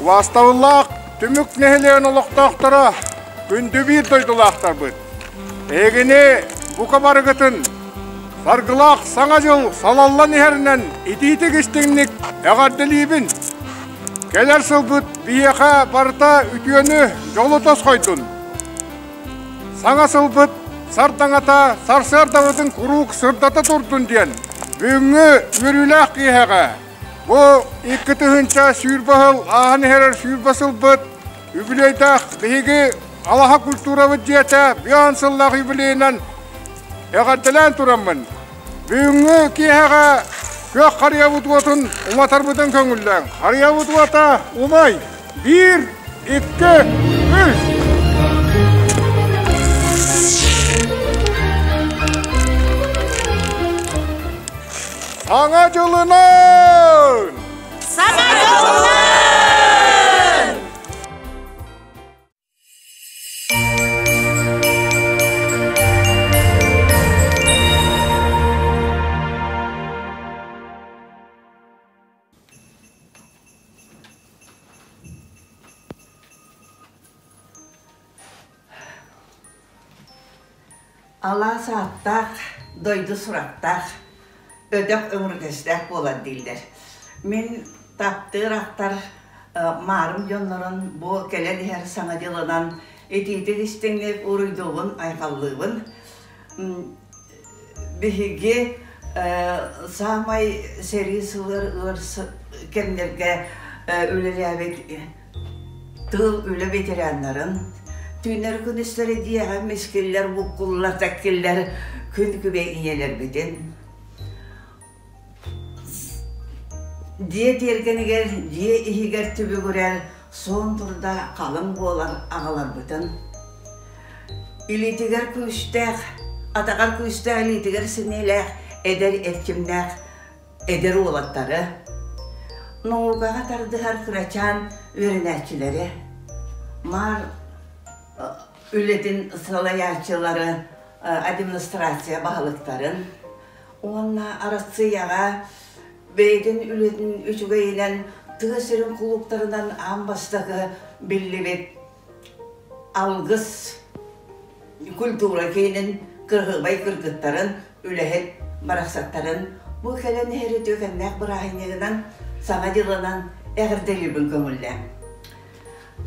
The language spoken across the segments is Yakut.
Убаастабыллаах Түмүк нэһилиэгин олохтоохторо, күндү биир дойдулаахтарбыт! Эһигини бука барыгытын саргылаах Саҥа дьыл салаллан иһэринэн итиитик-истиҥник эҕэрдэлиибин! Кэлэр сылбыт биһиэхэ барыта үтүөнү, дьолу тосхойдун! Саҥа сылбыт сардаҥата сарсыардабытын куруук сырдата турдун диэн бүгүҥҥү үөрүүлээх киэһэҕэ бу 2020 сыл ааһан иһэрэр 20 сылбыт үбүлүөйдээх биһиги Алаһа культурабыт дьиэтэ бион сыллаах юбилейынан эҕэрдэлээн тураммын бүгүҥҥү киэһэҕэ күөх харыйабыт уотун уматарбытын көҥүллээҥ. Харыйабыт уота умай! Биир, икки, үс! Саҥа дьылынан! Саҥа дьылынан! Алаас ааттаах, дойду сурахтаах, өтөх өҥүргэстээх буолар дииллэр. Мин таптыыр ахтар маарым дьоннорун бу кэлэн иһэр саҥа дьылынан итиитик истиҥник уруйдуубун, айхаллыыбын. Биһиги саамай сэрии сылыгар ыар кэмнэргэ үлэлээбит тыыл үлэ ветераннарын түүннэри күнүстэри дьиэҕэ мискиллэр, буккуллар, тэккиллэр күн күбэй ийэлэрбитин Дьиэ тиэргэнигэр, дьиэ иһигэр түбүгүрэр суон турда халыҥ буолар аҕаларбытын илиитигэр күүстээх, атаҕар күүстээх, илиитигэр сэниэлээх эдэр эрчимнээх эдэр уолаттары, наукаҕа тардыһар кырачаан үөрэнээччилэри, Маар үлэтин салайааччылары, администрация баһылыктарын уонна Арассыыйаҕа бэйэтин үлэтин үчүгэйинэн тыа сирин кулууптарынан аан бастакы биллибит Алгыс культура киинин кыргыбай кыргыттарын, үлэһит барахсаттарын бу кэлэн иһэр үтүөкэннээх бырааһынньыгынан Саҥа дьылынан эҕэрдэлиибин көҥүллээҥ.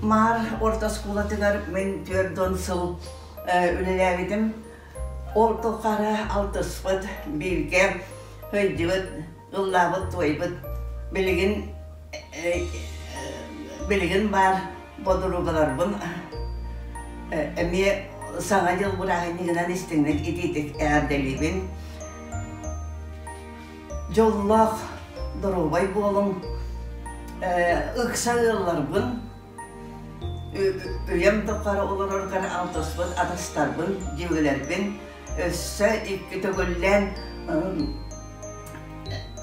Маар орто оскуолатыгар мин 40 сыл үлэлээбитим. Ол тухары алтыспыт, бииргэ сылдьыбыт, ыллаабыт-туойбут, билигин билигин баар бодуругаларбын эмиэ Саҥа дьыл бырааһынньыгынан истиҥник итиитик эҕэрдэлиибин. Дьоллоох, доруобай буолуҥ, ыкса ыалларбын Үйэм тухары олороргор алтыспыт атастарбын, дьүөгэлэрбин өссө икки төгүллээн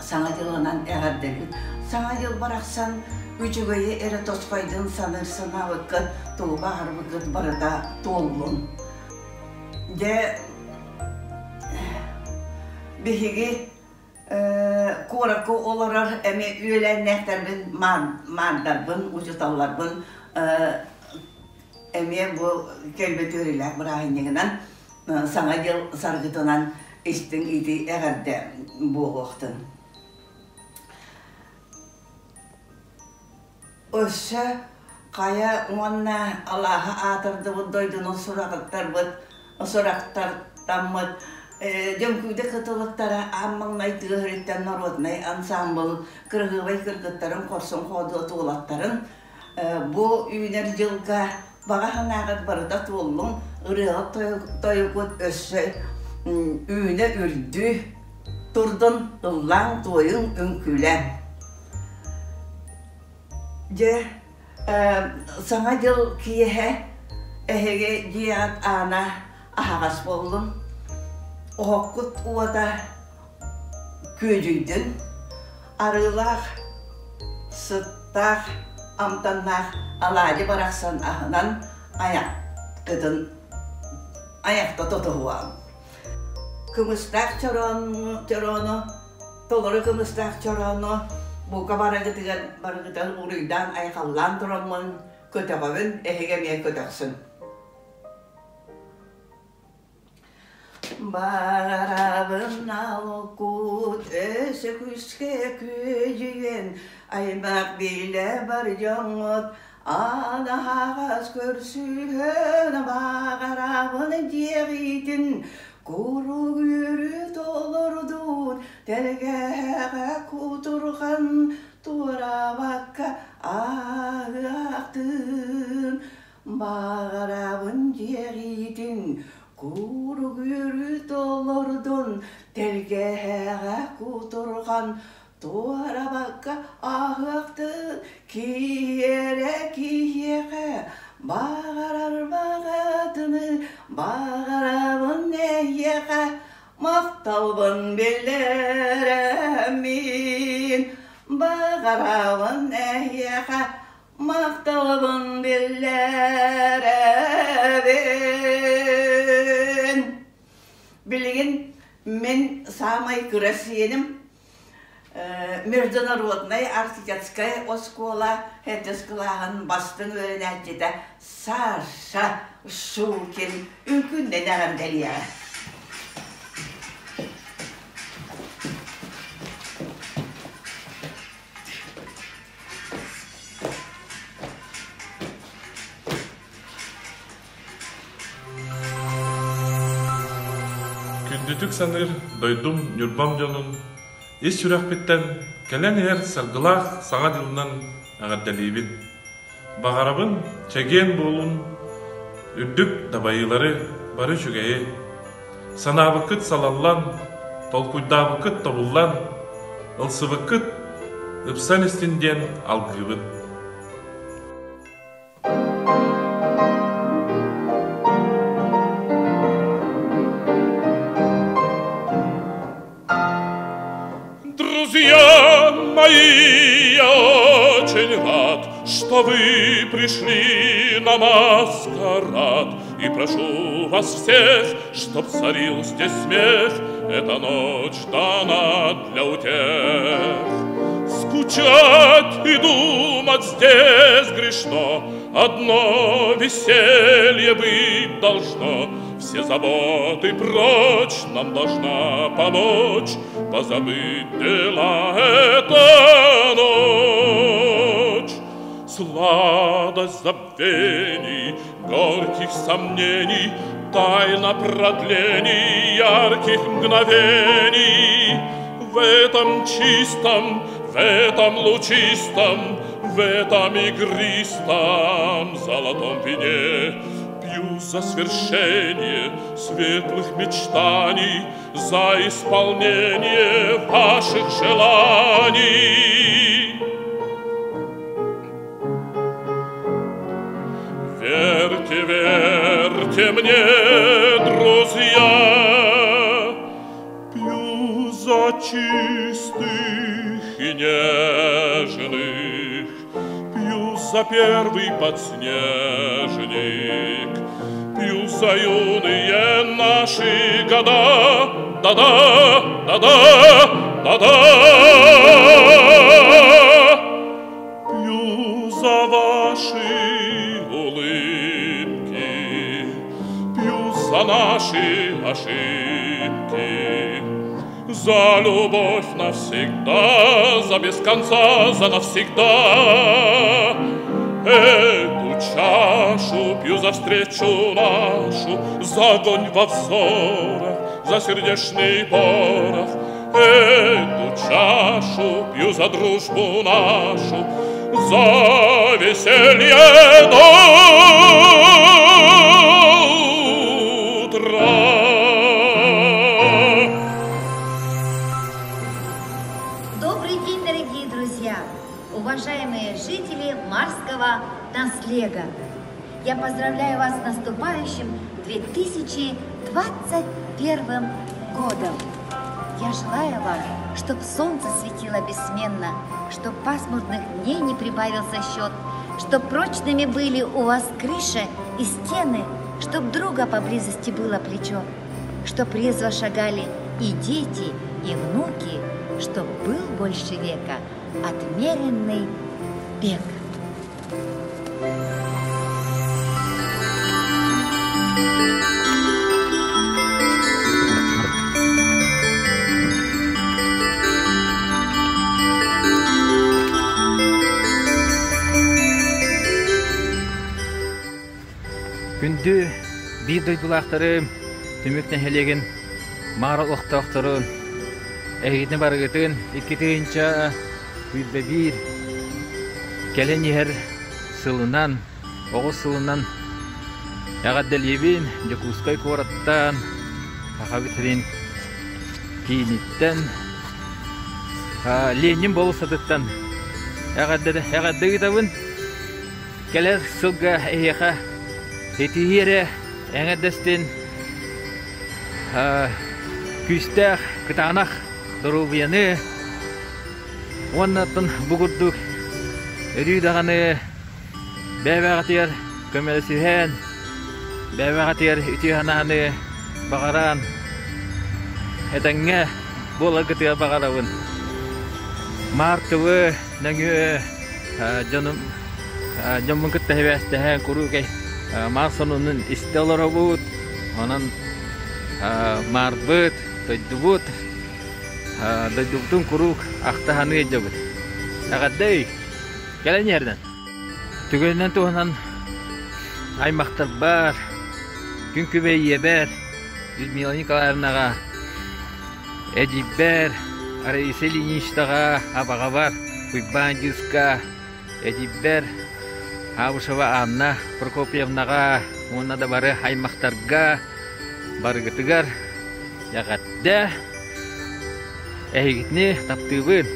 Саҥа дьылынан эҕэрдэлиир. Саҥа дьыл барахсан үчүгэйи эрэ тосхойдун саныыр санаабыккыт, тугу баҕарбыккыт барыта туоллун. Дьэ, биһиги Куоракка олорор эмиэ үөлээннээхтэрбин, маандарбын, учууталларбын эмиэ бу кэлбит үөрүүлээх бырааһынньыгынан Саҥа дьыл саргытынан истиҥ итии эҕэрдэ буолуохтун. Өссө хайа уонна алааһы аатырдыбыт дойдуну сураҕыттарбыт, сурахтартаммыт Дьөҥкүүдэ кытылыктара аан маҥнай тыа сириттэн народнай ансаамбыл кыраһыабай кыргыттарын хорсун хоодуот уолаттарын бу үүнэр дьылга баҕа санааҕыт барыта туоллуҥ, ырыаҕыт тойукут өссө үүнэ үрдүү турдун, ыллааҥ-туойуҥ, үҥкүүлээҥ. Дьэ, Саҥа дьыл киэһэ эһиги дьиэҕит аана аһаҕас буоллун, оһоххут уота күөдьүйдүн, арыылаах, сыттаах, амтаннаах алаадьы барахсан аһынан айаххытын айахта тутуһуоҥ. Кымыстаах чороону, толору кымыстаах чороону. Бука барыгытыгар барыгытан уруйдаан айхаллаан тураммын көтөҕөбүн, эһиги эмиэ көтөхсүн. Баарабын алкут өсө күүскэ күөдьүйэн аймах билэ бар дьоҥҥут аан аһаҕас көрсүһэн баҕарабын диэҕитин курук үөрүү толордун тэлгэһэҕэ кутурҕан туораабакка ааһыахтын Баҕарабын дьиэҕиитин куурук үөрүү толордун, тэлгэһэҕэ кутурҕан туорабакка ааһыахтын, киһиэрэ киһиэхэ баҕарар баҕатыны баҕарабын эйиэхэ махталбын биллэрэммин баҕарабын эйиэхэ Махталбын биллэрэбин. Билигин мин саамай кыра сиэним Международнай арктическай оскуола сэттис кылааһын бастыҥ үөрэнээччитэ Саша Шукин үҥкүүннэн эҕэрдэлиэҕэ. Күндүтүк саныыр дойдум Ньурбам дьонун ис сүрэхпиттэн кэлэн иһэр саргылаах Саҥа дьылынан эҕэрдэлиибин. Баҕарабын чэгиэн буолун, үрдүк дабайыылары, бары үчүгэйи. Санаабыккыт салаллан, толкуйдаабыккыт тобуллан, ылсыбыккыт ыпсан истин диэн алгыыбын. Друзья мои, я очень рад, что вы пришли на маскарад. И прошу вас всех, чтоб царил здесь смех, Эта ночь дана для утех. Скучать и думать здесь грешно, Одно веселье быть должно. Все заботы прочь нам должна помочь Позабыть дела эта ночь. Сладость забвений, горьких сомнений, Тайна продлений ярких мгновений. В этом чистом, в этом лучистом, В этом игристом золотом вине Пью за свершение светлых мечтаний, За исполнение ваших желаний. Верьте, верьте мне, друзья, Пью за чистых и нежных, Пью за первый подснежник, Пью за юные наши года, Да-да, да-да, да-да. Пью за ваши улыбки, Пью за наши ошибки, За любовь навсегда, за без конца, за навсегда. Эту чашу пью за встречу нашу, За огонь во взорах, за сердечный порох. Эту чашу пью за дружбу нашу, За веселье до утра. Добрый день, дорогие друзья, уважаемые жители Марского наслега. Я поздравляю вас с наступающим 2021 годом. Я желаю вам, чтоб солнце светило бессменно, чтоб пасмурных дней не прибавился счет, чтоб прочными были у вас крыша и стены, чтоб друга поблизости было плечо, чтоб резво шагали и дети, и внуки, чтоб был больше века отмеренный бег. Күндү биир дойдулаахтарым, Түмүк нэһилиэгин Маара олохтоохторун, эһигитин барыгытын 2021 кэлэн иһэр сылынан, оҕус сылынан эҕэрдэлиибин Дьокуускай куораттан, Сахабыт сирин кииниттэн, Ленин болуоссатыттан эҕэрдэ ыытабын. Кэлэр сылга эһиэхэ ситиһии эрэ эҥэрдэстин, күүстээх, кытаанах доруобуйаны уонна оттон бу курдук өрүү даҕаны бэйэ-бэйэҕитигэр көмөлөсүһэн, бэйэ-бэйэҕитигэр үтүө санааны баҕаран, этэҥҥэ буоларгытыгар баҕарабын. Маар-тылы нөҥүө дьонум дьоммун кытта сибээстэһэн куруук маар сонунун истэ олоробут. Онон маарбыт, дойдубут, дойдубутун куруук ахта-саныы илдьэбит. Эҕэрдэ өй! Кэлэн иһэрдэн. Түгэнинэн туһанан аймахтарбар, күн күбэй ийэбэр Людмила Николаевнаҕа, эдьиийбэр Раиса Ильиничнаҕа, абаҕабар Уйбаан Дьыыска, эдьиийбэр Абышева Анна Прокопьевнаҕа уонна да бары аймахтарга барыгытыгар эҕэрдэ! Эһигитини таптыыбын!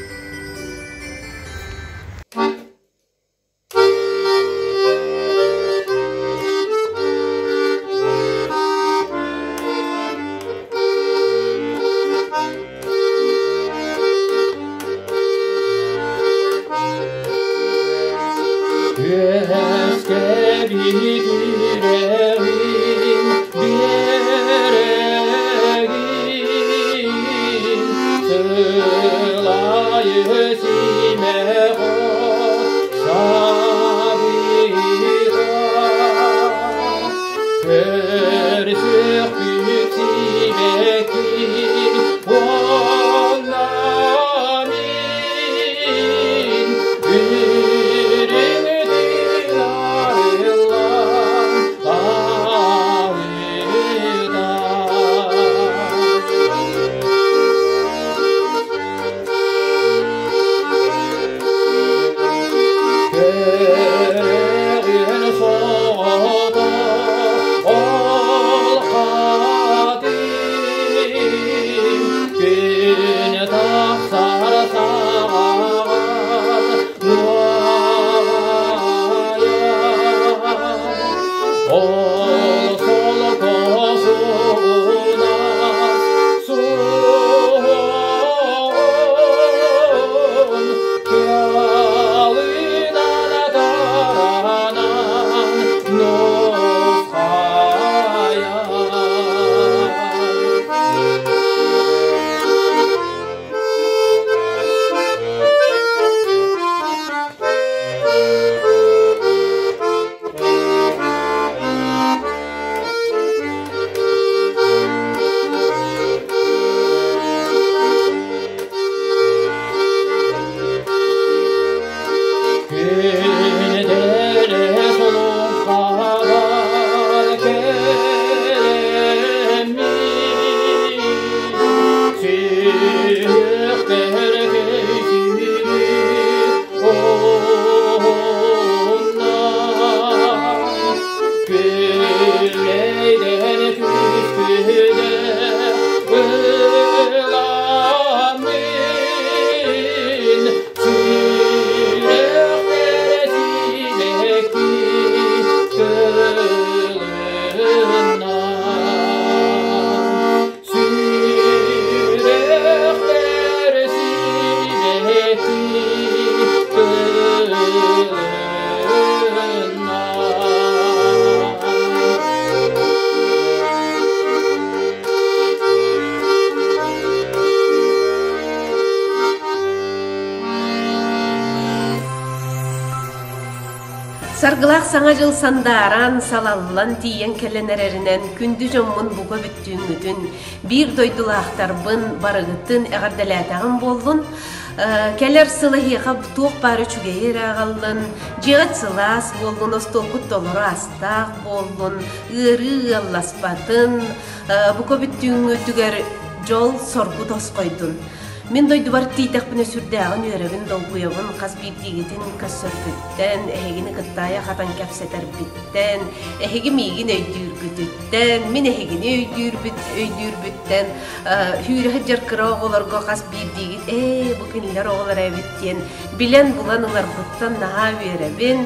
Үөскэбит үрэҕин биэрэгин сылайа Саргылаах Саҥа дьыл сандааран, салаллан тиийэн кэлэн эрэринэн күндү дьоммун бука бүттүүҥҥүтүн, биир дойдулаахтарбын барыгытын эҕэрдэлээтэҕим буоллун. Кэлэр сыл эһиэхэ туох баар үчүгэйи эрэ аҕаллын, дьиэҕит сылаас буоллун, остуолгут толору астаах буоллун, ыарыы ыалласпатын, бука бүттүүҥҥүтүгэр дьол-соргу тосхойдун. Мин дойдубар тиийдэхпинэ сүрдээҕин үөрэбин, долгуйабын, хас биирдиигитин көрсөрбүттэн, эһигини кытта айах атан кэпсэтэрбиттэн, эһиги миигин өйдүүргүтүттэн, мин эһигини өйдүүрбүт, өйдүүрбүттэн, сүүрэ сылдьар кыра оҕолорго хас биирдиигит ээ, бу кинилэр оҕолоро эбит диэн билэн булан ыларбыттан наһаа үөрэбин.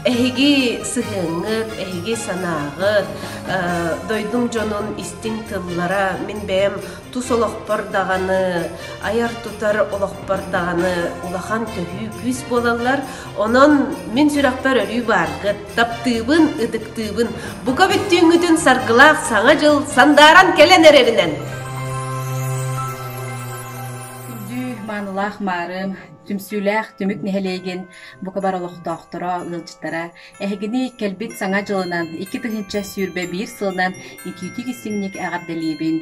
Эһиги сыһыаҥҥыт, эһиги санааҕыт, дойдум дьонун истиҥ тыллара мин бэйэм тус олохпор даҕаны, айар-тутар олохпор даҕаны улахан төһүү күүс буолаллар. Онон мин сүрэхпэр өрүү бааргыт, таптыыбын, ытыктыыбын. Бука бүттүүҥҥүтүн саргылаах Саҥа дьыл сандааран кэлэн эрэринэн! Күндү маанылаах маарым, түмсүүлээх түмүк нэһилиэгин бука бары олохтоохторо, ыалдьыттара, эһигини кэлбит Саҥа дьылынан, 2021 сылынан итиитик-истиҥник эҕэрдэлиибин!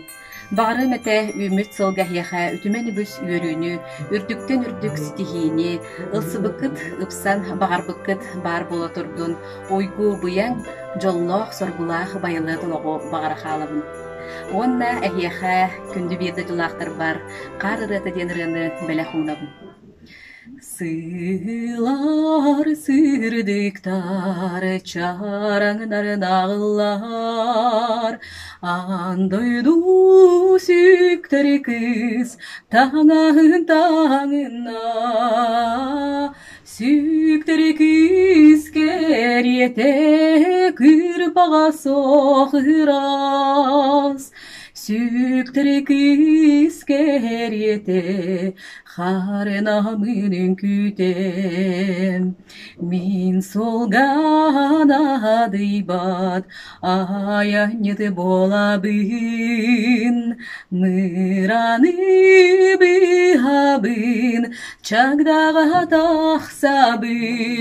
Баҕарыам этэ үүммүт сылга эһиэхэ үтүмэн үгүс үөрүүнү, үрдүктэн үрдүк ситиһиини, ылсыбыккыт ыпсан, баҕарбыккыт баар буола турдун, уйгу-быйаҥ, дьоллоох-соргулаах байылыат олоҕу баҕара хаалабын. Уонна эһиэхэ күндү биир дойдулаахтарбар «Хаар ырыата» диэн ырыаны бэлэх уунабын. Сыылар сырдыктар, чараҥнар наҕыллар, Аан дойду сүктэр кыыс таҥаһын таҥына, Сүктэр кыыс кэриэтэ кырбаҕа суох ыраас, Сүктэр кыыс кэриэтэ Харынамын үҥкүүтэ, мин суолга наадыйбат айанньыт буолабын, мыраны быһабын, чагдаҕа тахсабын,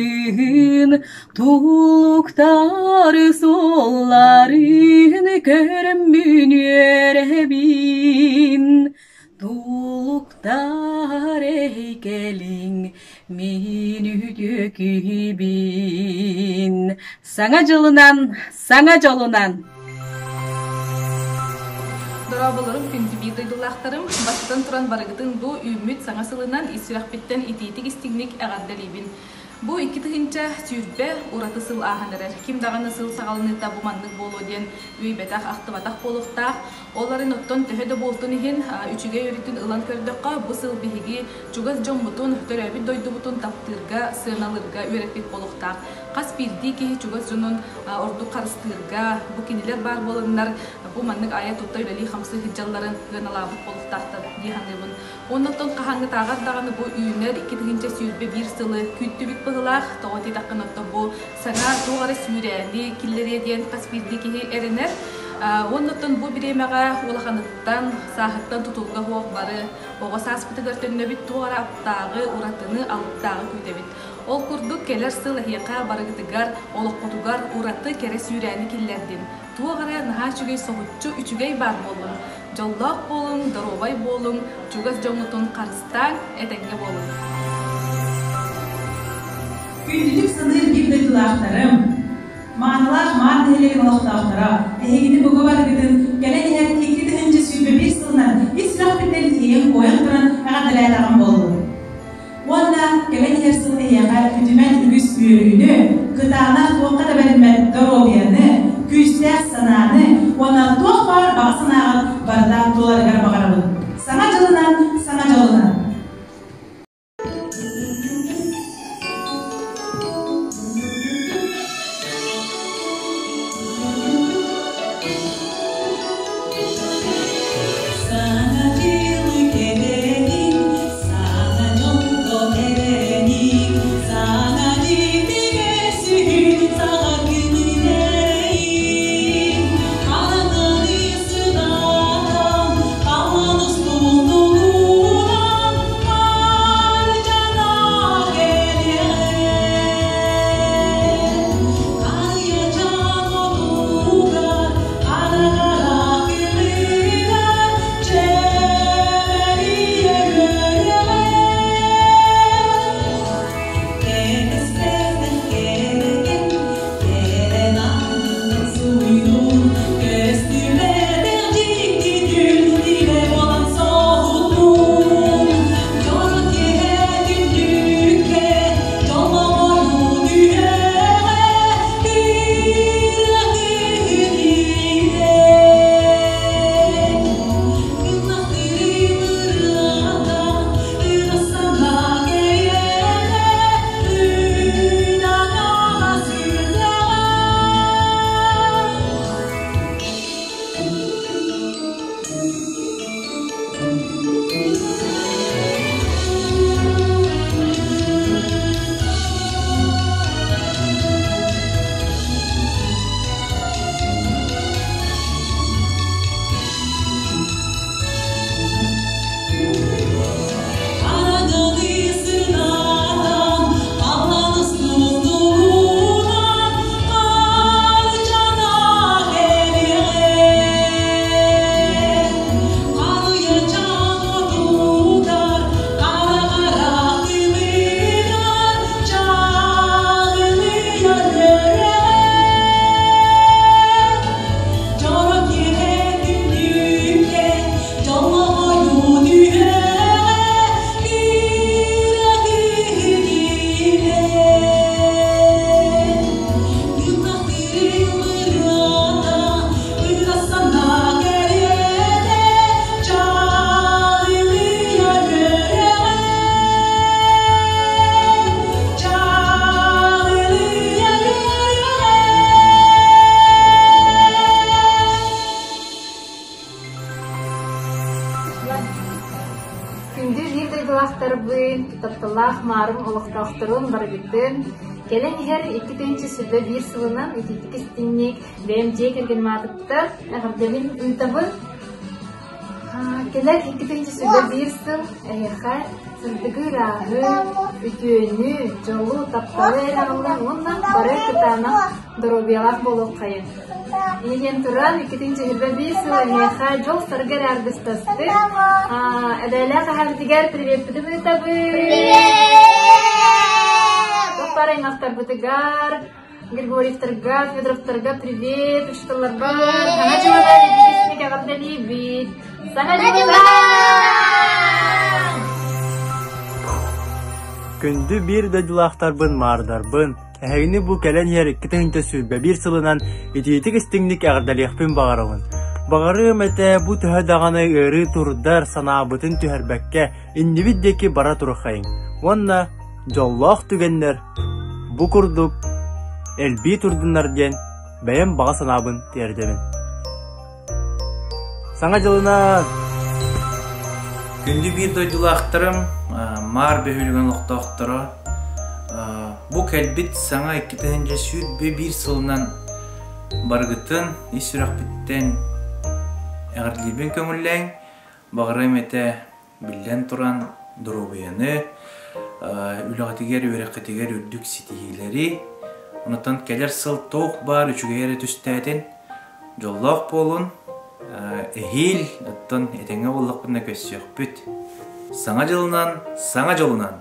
тулуктар суолларын көрөммүн үөрэбин. Тулуктар эйкэлиҥ, мин үтүө киһибин. Саҥа дьылынан, саҥа дьолунан! Дорооболорум, күндү биир дойдулаахтарым, бастатан туран барыгытын бу үүммүт саҥа сылынан ис сүрэхпиттэн итиитик-истиҥник эҕэрдэлиибин. Бу 2020 ураты сыл ааһан эрэр. Ким даҕаны сыл саҕаланыыта бу маннык буолуо диэн үөйбэтэх, ахтыбатах буолуохтаах. Ол эрэн оттон төһө да буолтун иһин, үчүгэй өрүтүн ылан көрдөххө, бу сыл биһиги чугас дьоммутун, төрөөбүт дойдубутун таптыырга, сыаналыырга үөрэппит буолуохтаах. Хас биирдии киһи чугас дьонун ордук харыстыырга, бу кинилэр баар буоланнар бу маннык айа-тута үлэлии-хамсыы сылдьалларын сыаналаабыт буолуохтаахтар дии саныыбын. Уонна оттон хаһааҥҥытааҕар даҕаны бу үүнэр 2021 сылы күүттүбүт быһыылаах. Тоҕо диэтэххинэ, оттон бу саҥа туох эрэ сүүрээни киллэриэ диэн хас биирдии киһи эрэнэр. Уонна оттон бу бириэмэҕэ улаханыттан, сааһыттан тутулуга суох бары оҕо сааспытыгар төннөбүт, туох эрэ аптааҕы, уратыны, алыптааҕы күүтэбит. Ол курдук кэлэр сыл эһиэхэ барыгытыгар, олоххутугар ураты кэрэ сүүрээни киллэрдин. Туох эрэ наһаа үчүгэй соһуччу үчүгэй баар буоллун. Дьоллоох буолуҥ, доруобай буолуҥ, чугас дьоҥҥутун харыстааҥ, этэҥҥэ буолуҥ. Күндүтүк саныыр биир дойдулаахтарым, маанылаах Маар нэһилиэгин олохтоохторо, эһигини бука барыгытын кэлэн иһэр 2021 сылынан ис сүрэхпиттэн тиийэн-куойан туран эҕэрдэлээтэҕим буоллун. Уонна кэлэн иһэр сыл эһиэхэ үтүмэн үгүс үөрүүнү, кытаанах туохха да бэриммэт доруобуйаны, күүстээх санааны уонна туох баар баҕа санааҕыт барыта туоларыгар баҕарабын. Саҥа дьылынан, саҥа дьолунан! дойдулаахтарбын, тапталлаах Маарым олохтоохторун барыгытын кэлэн иһэр 2021 сылынан итиитик истиҥник бэйэм дьиэ кэргэним аатыттан эҕэрдэбин ыытабын. Кэлэр 2021 сыл эһиэхэ сырдыгы ырааһы, үтүөнү, дьолу, тапталы эрэ аҕаллын уонна бары кытаанах доруобуйалаах буолуоххайын. Ийэм туран, 2021 сыл эһиэхэ дьол-саргы эрэ аргыстастын. Эбээлээх эһэбитигэр приветпитин ыытабыт! Туох аймахтарбытыгар, Григорьевтарга, Федоровтарга привет, учууталларбар! Саҥа дьылынан итиитик эҕэрдэлиибит! Саҥа дьылынан! Күндү биир дойдулаахтарбын, маардарбын, Эһигини бу кэлэн иһэр 2021 сылынан итиитик-истиҥник эҕэрдэлиэхпин баҕарабын. Баҕарыам этэ бу төһө даҕаны ыарыы турдар санаабытын түһэрбэккэ иннибит диэки бара турухайыҥ уонна дьоллоох түгэннэр бу курдук элбии турдуннар диэн бэйэм баҕа санаабын тиэрдэбин. Саҥа дьылынан! Күндү биир дойдулаахтарым, Маар бөһүөлэгин олохтоохторо, бу кэлбит саҥа 2021 сылынан барыгытын ис сүрэхпиттэн эҕэрдэлиибин көҥүллээҥ. Баҕарыам этэ Биллэн туран, доруобуйаны, үлэҕитигэр, үөрэххитигэр үрдүк ситиһиилэри, онтон кэлэр сыл туох баар үчүгэй эрэ түстээтин, дьоллоох буолун, эһиил, оттон этэҥҥэ буоллахпытына көрсүөхпүт. Саҥа дьылынан, саҥа дьолунан!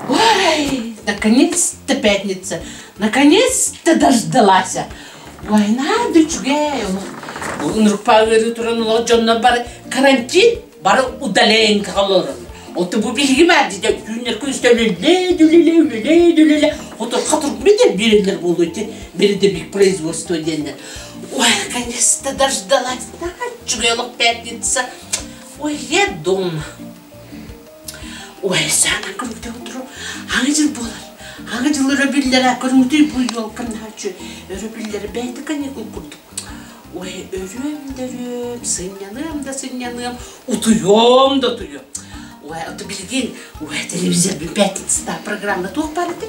Ой, наконец-то пятница, наконец-то дождалась. Ой, надо үчүгэй. Нурпа ыарыы туран олох дьоннор бары карантин бары удаленкаҕа олороллор. Оту бу биһиги маардыда түүннэр күнүстэн үлэлээ үлэлээ үлэлээ үлэлээ хоту хатырбыт биэрэллэр буолуо ити передовик производство диэннэр. Ой, наконец-то дождалась. Үчүгэй олох пятница. Ой, я дома. Ой, саана көрүҥтэ утуру аҥы дьыл буолар. Аҥы дьыл өрөбүллэрэ көрүҥтүй бу елка наһаа өрөбүллэрэ бэйэтэ каникул курдук. Ой, өрүөм да өрүөм, сынньаныам да сынньаныам, утуйуом да утуйуом. Ой, ото билигин, ой, телевизорбын пятницата программа туох баар этэ?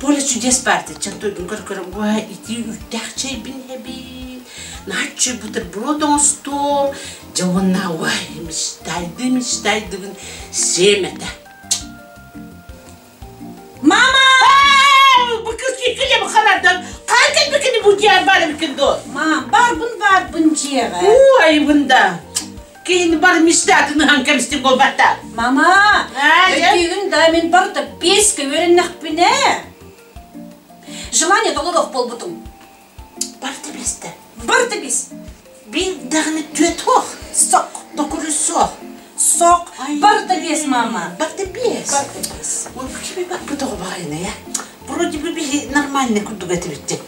Поле чудес баар этэ. Чан тойбун көр-көр, ой, ити үүттээх чэйбин иһэбин, наһаа бутерброд оҥостуом, дьэ уонна, ой, мечтайды, мечтайдыбын сиэм этэ. Мама! Бу кыз киккиле бу харардан қай кэлбикини бу диэн бар эбикин до? Мам, барбын барбын дьиэҕэ. Уу айыбын да. Киһини бар мечтатын ыһан кэбистин буолбатта. Мама, өйдүүгүн да мин барыта бес үөрэннэхпинэ. Желание толоруох буолбутум. Барыта бестэ. Барыта бес. Биир даҕаны түөт суох. Сок. Токуру суох. Сок. Барыта бес, мама. Барыта бес. Барыта бес. Ой, кими барбыт оҕо баҕайына я? Вроде бы биһи нормальный курдук этибиттин.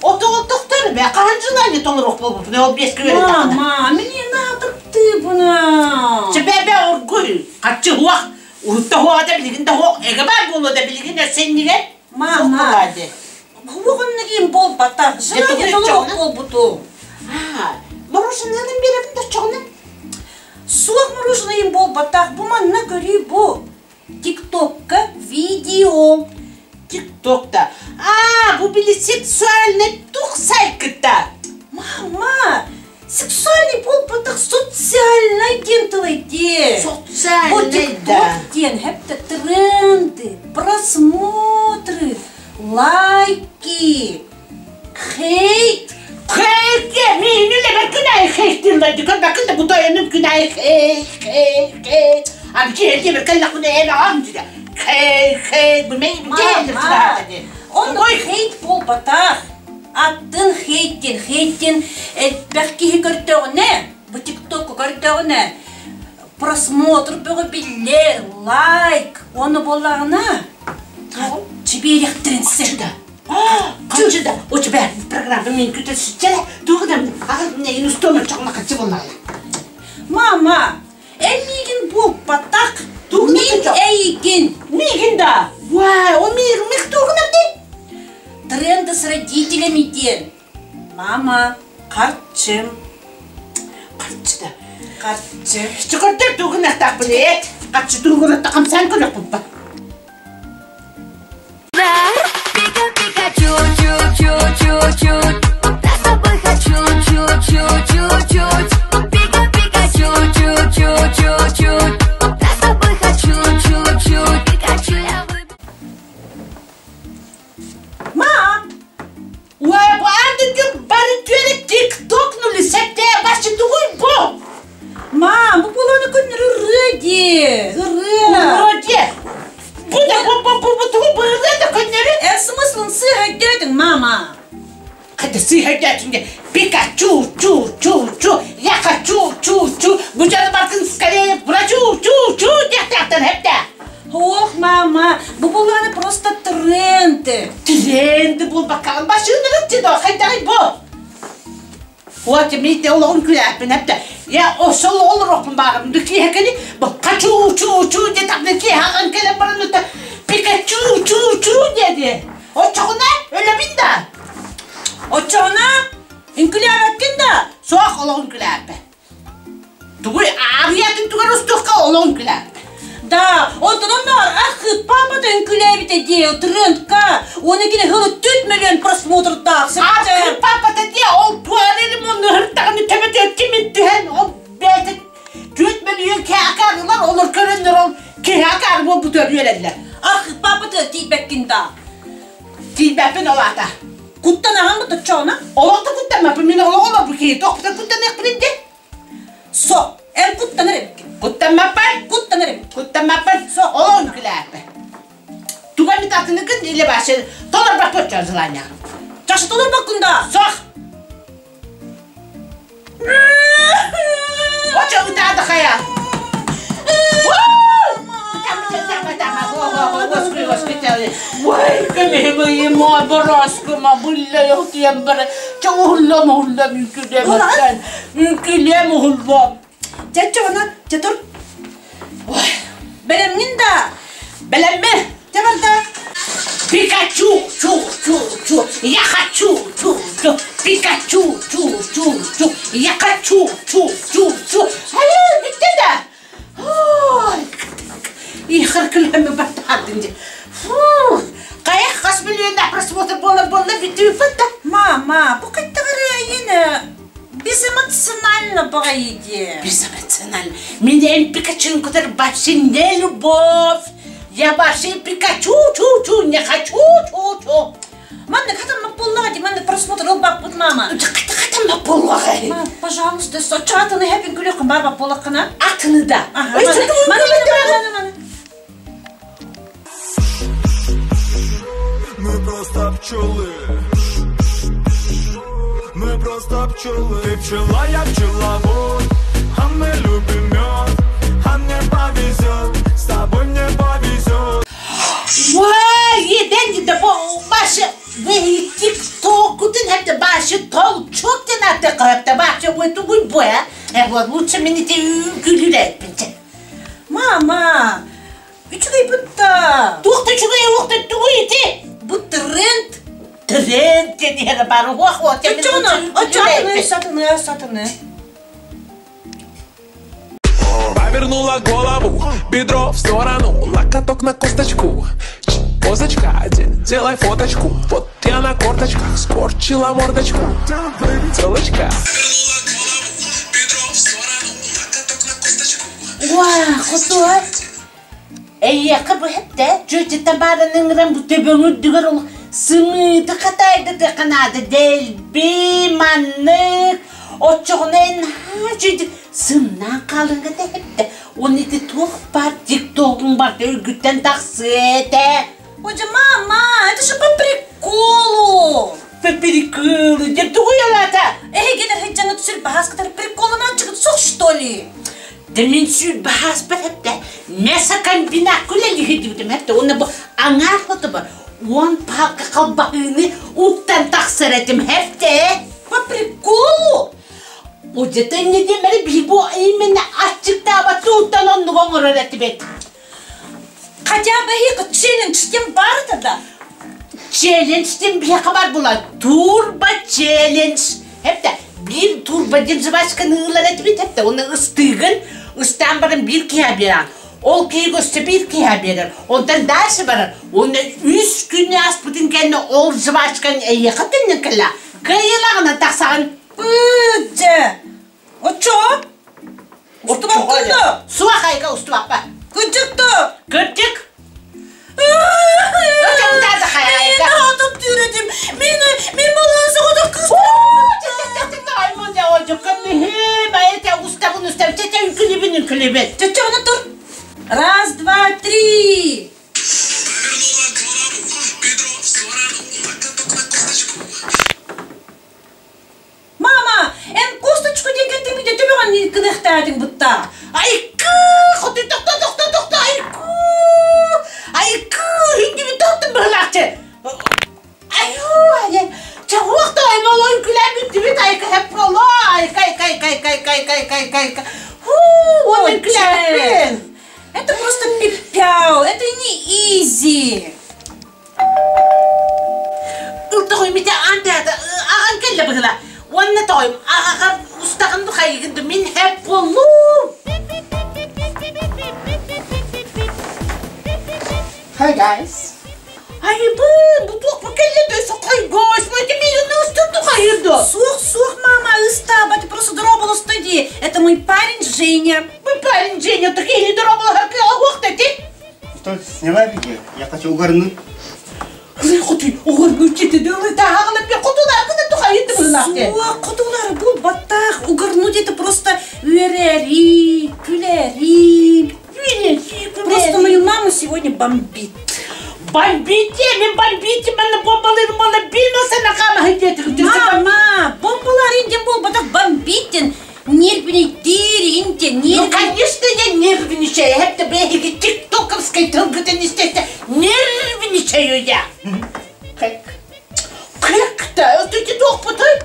Ото тохтор бе, хаһан желание толоруох буолбутун, ол беске үөрэттэххинэ. Мама, мне надо тыбына. Чебебе оргуй, хаччы хуах, урутта хуаҕа да билигин да хуох, эгэ баар буолуо да билигин эсеннигэр. Мама, Хуоҕуннагиин буолбатах, желание толоруох буолбутум. Мороженое биэрэбин да чоҕуна? Суох мороженое буолбатах, бу манна көрүү бу. Тиктокка видео. Тиктокта. А, бу били сексуальный тух сайкыта. Мама, сексуальный буолбатах, социальный диэн тыл этиэ. Социальный, Бу тикток диэн хэптэ тренды, просмотры, лайки, хейт. Хейт, миини лебе күнай хейт диэн дойдукар бакын да бутайыным күнай хейт, хейт, хейт. Аны киһи бер кэллэхпинэ эн аҕам дьиде. Хей, хей, бу мен Мама, он хейт буолбатах. Аттын хейттин, хейттин элбэх киһи көрдөҕүнэ, бу тиктокку көрдөҕүнэ, просмотр бөҕө биллэр, лайк, уонна буоллаҕына, Харчы биэриэхтэрин сөп. Харчы да, у тебя программа мен күтер сүтчеле, туғыдан ағыз устомыр чоқма харчы болмалы. Мама, эн миигин буолбатах. Мин эйигин. Миигин да. Вай, ол миигин мих туғынан де. Тренды с родителями диэн. Мама, харчым. Харчы да. Харчы. Чыкырдыр туғын ақтақпын, ет. Харчы туғын ақтақым сән көрек бұппа. Пика, Пикачу, чу, чу, чу, чу. Я с тобой хочу, чу, чу, чу, чу. Пика, Пикачу, чу, чу, чу, чу. Я с тобой хочу, чу, чу, Пикачу. Я выберу. Ма! Уай, бу ардыгы бары түөрэ тиктокнули сәттээ башы тугуй бу. Мам, бу буоланы көннөрү ырыа дии. Ырыа. Ырыа дии. Бу да бу бу бу бу тугу бу ырыа да көннөрү. Эн смыслын сыыһайдаатыҥ, мама. Хата сыыһайдаатыҥ де. Пикачу, чу, чу, чу. Я хочу, чу, чу. Бу дьону барытын скорее врачу, чу, чу диэхтээхтэн хэптэ. Ох, мама, бу буоланы просто тренд. Тренди буолбаккаҕын башыынырык дии хайдаҕый бу. Вот мите олоҕун күлээппин эптэ. Я осол олоруохпун баарым. Киһэ кели бу хочу чу чу диэтэхпинэ киһэ кэлэн баран ыта Пикачу чу чу диэди. Оччоҕуна өлөбүн да. Оччоҕуна үҥкүлээбэккин да. Суох олоҕун күлээппэ. Тугуй аарыйатын тугар устуохха олоҕун күлээппэ. Да, онтон онноор ах папата үҥкүлээбитэ дии трендка. Уонна кини хылы 4 миллион просмотрдаах. Ах папата дии ол туарелим онну хыртаҕыны төбөтө кимин түһэн ол бэйэтин 4 миллион киһи олор көрөннөр ол киһи акаары буолбут үөрэллэр. Ах папата тиийбэккин да. Тиийбэппин ол аата. Куттанаҕын бу оччоҕуна? Олох да куттаммаппын мин олох олорбут киһи тохпута куттаныахпын дии. Со, эн куттанар эбиккин. Куттаммаппын. Куттанар эбиккин. Куттаммаппын. Со, Олоҕун күлээппин. Туга эмит атыныкын или вообще толорбаппын желание. Чашы толорбаккын да. Сох. Очо ытаады хая. Ой, көмөһүмө бороскума булла йохтуям бара. Чоғуллам ухуллам үnkүлем үnkүлем ухуллам. Чачча бана, чатур. Ой, бэлэмҥин да. Бэлэммин. Чабарда. Пикачу, чу, чу, чу. Я хочу, чу, чу. Пикачу, чу, чу, чу. Я хочу, чу, чу, чу. Hayır, bitti de. Ой, ихыр күләме баттадын. Фу, кая хас миллион просмотр бола бола битү фатта. Мама, бу кыттыгыр безэмоционально баҕайы. Безэмоционально. Меня Пикачу, который вообще не любовь. Я вообще Пикачу, чу, чу, не хочу, чу, чу. Маннык хатаммат буоллаҕа дии, маннык просмотр ылбаппыт мама. Хатаммат буоллаҕа. Мам, пожалуйста, соччо атыны хэпин күлүөххүн баар буоллаххына. Атыны да. Ага, маны, маны, маны, маны. Мы просто пчелы. Мы просто пчелы. Ты пчела, я пчеловод. А мы любим мед. А мне повезет. С тобой мне повезет. Вай, еден да бу башы вы тиктокутун хепте башы толчок ден атты хепте башы ой тугуй бу э. Вот лучше мени те күлүрәппин. Мама, үчүгэй бутта. Туохта үчүгэй уохта тугуй ити. Бу тренд. Тренд диэн бар уох уох. Оччоҕуна, оччо атыны, сатыны, сатыны. Повернула голову, бедро в сторону, локоток на косточку. Позочка, делай фоточку. Вот я на корточках скорчила мордочку. Телочка. Уа, хотуа. Эйиэхэ бу хэптэ, чүөчэ табаарыныҥыран бу төбөҥүрдүгэр ол сымыыты хатайда ханаада дэлби маннык оччоҕуна наһаа үчүгэй сымнаан хаалыҥҥа тэһэптэ уонна ити туох баар тиктогуҥ барыта үргүттэн тахсыа этэ. Ой, мама, это же по приколу. По приколу, дьэ тугуй алата? Эһигин эрһиджаҥҥа түсүр баһааскытар приколунааччыгыт суох, что ли? Да мин сүүр баһааспар хэптэ мясокомбинат күлэлиһидибитим хэптэ уонна бу аҥаар хоту бар. Уон палка халбаһыыны уктан тахсар этим хэфте. По приколу. Удьата иннидимэри биһи бу именно аччыктаабат сууттан оннук оҥорор этибит. Хотя бы их челлендж тем бар тогда. Челлендж тем биһиэхэ бар була. Турбо челлендж. Хепте биир турбо диэн жвачканы ылар этибит хепте оны ыстыыгын ыстаан баран биир киһи биэрэн. Ол киһи өссө биир киһи биэрэр. Онтон дальше барар. Уонна үс күнү ааспытын кэннэ ол жвачкаҥ эйиэхэ төннөн кэллэ. Кыайыылааҕынан тахсаҕын. Дьэ. Оччоҕо? Устубаккын да? Суох айга устубаппа. Кырдьык да? Кырдьык. Мен атым түүрөтүм. Мен мен балаан соҕотох кыыс. Раз, два, три. Мама, эн косточку диэн кэлтиҥ төбөҕөн кыныахтаатыҥ бутта. Айкы, хоту тохто тохто тохто айкы. Айкы, хүндүбүт тохтун быһылаахчы. Айуу, чаҕуохта аймалон күлэн бүттүбүт айка хэпполо айка айка айка айка айка айка айка айка айка. Хуу, уон күлээппин. Это просто пипяу, это не изи. Ылтоҕой мите аан аҕан кэллэ быһыла. Уонна тоҕойум аҕаҕар устаҕын хайыгын мин хэп буоллум. Hi guys. Айбын, бу туох бу кэллэ дөсө койгош, мой миигин ыстырды хайырды. Суох, суох, мама, ыстаба, ты просто дорооболосто дии. Это мой парень Женя. Мой парень Женя, так или дорооболоһар кыа ти. Что, сняла видео? Я хочу угорнуть. Суох, хотулар бу баттах, угорнуть это просто үөрэри, күлэри. Просто мою маму сегодня бомбит. Бомбите, мен бомбите, мен бомбалырым, мен билмесен акама Мама, бомбалар инден бол, батах бомбиттен. Нервничтир, инте, Ну, конечно, я нервничаю. Это беги тиктоковской тылгытын естественно. Нервничаю я. Как? Как-то? Это ты дохпутай?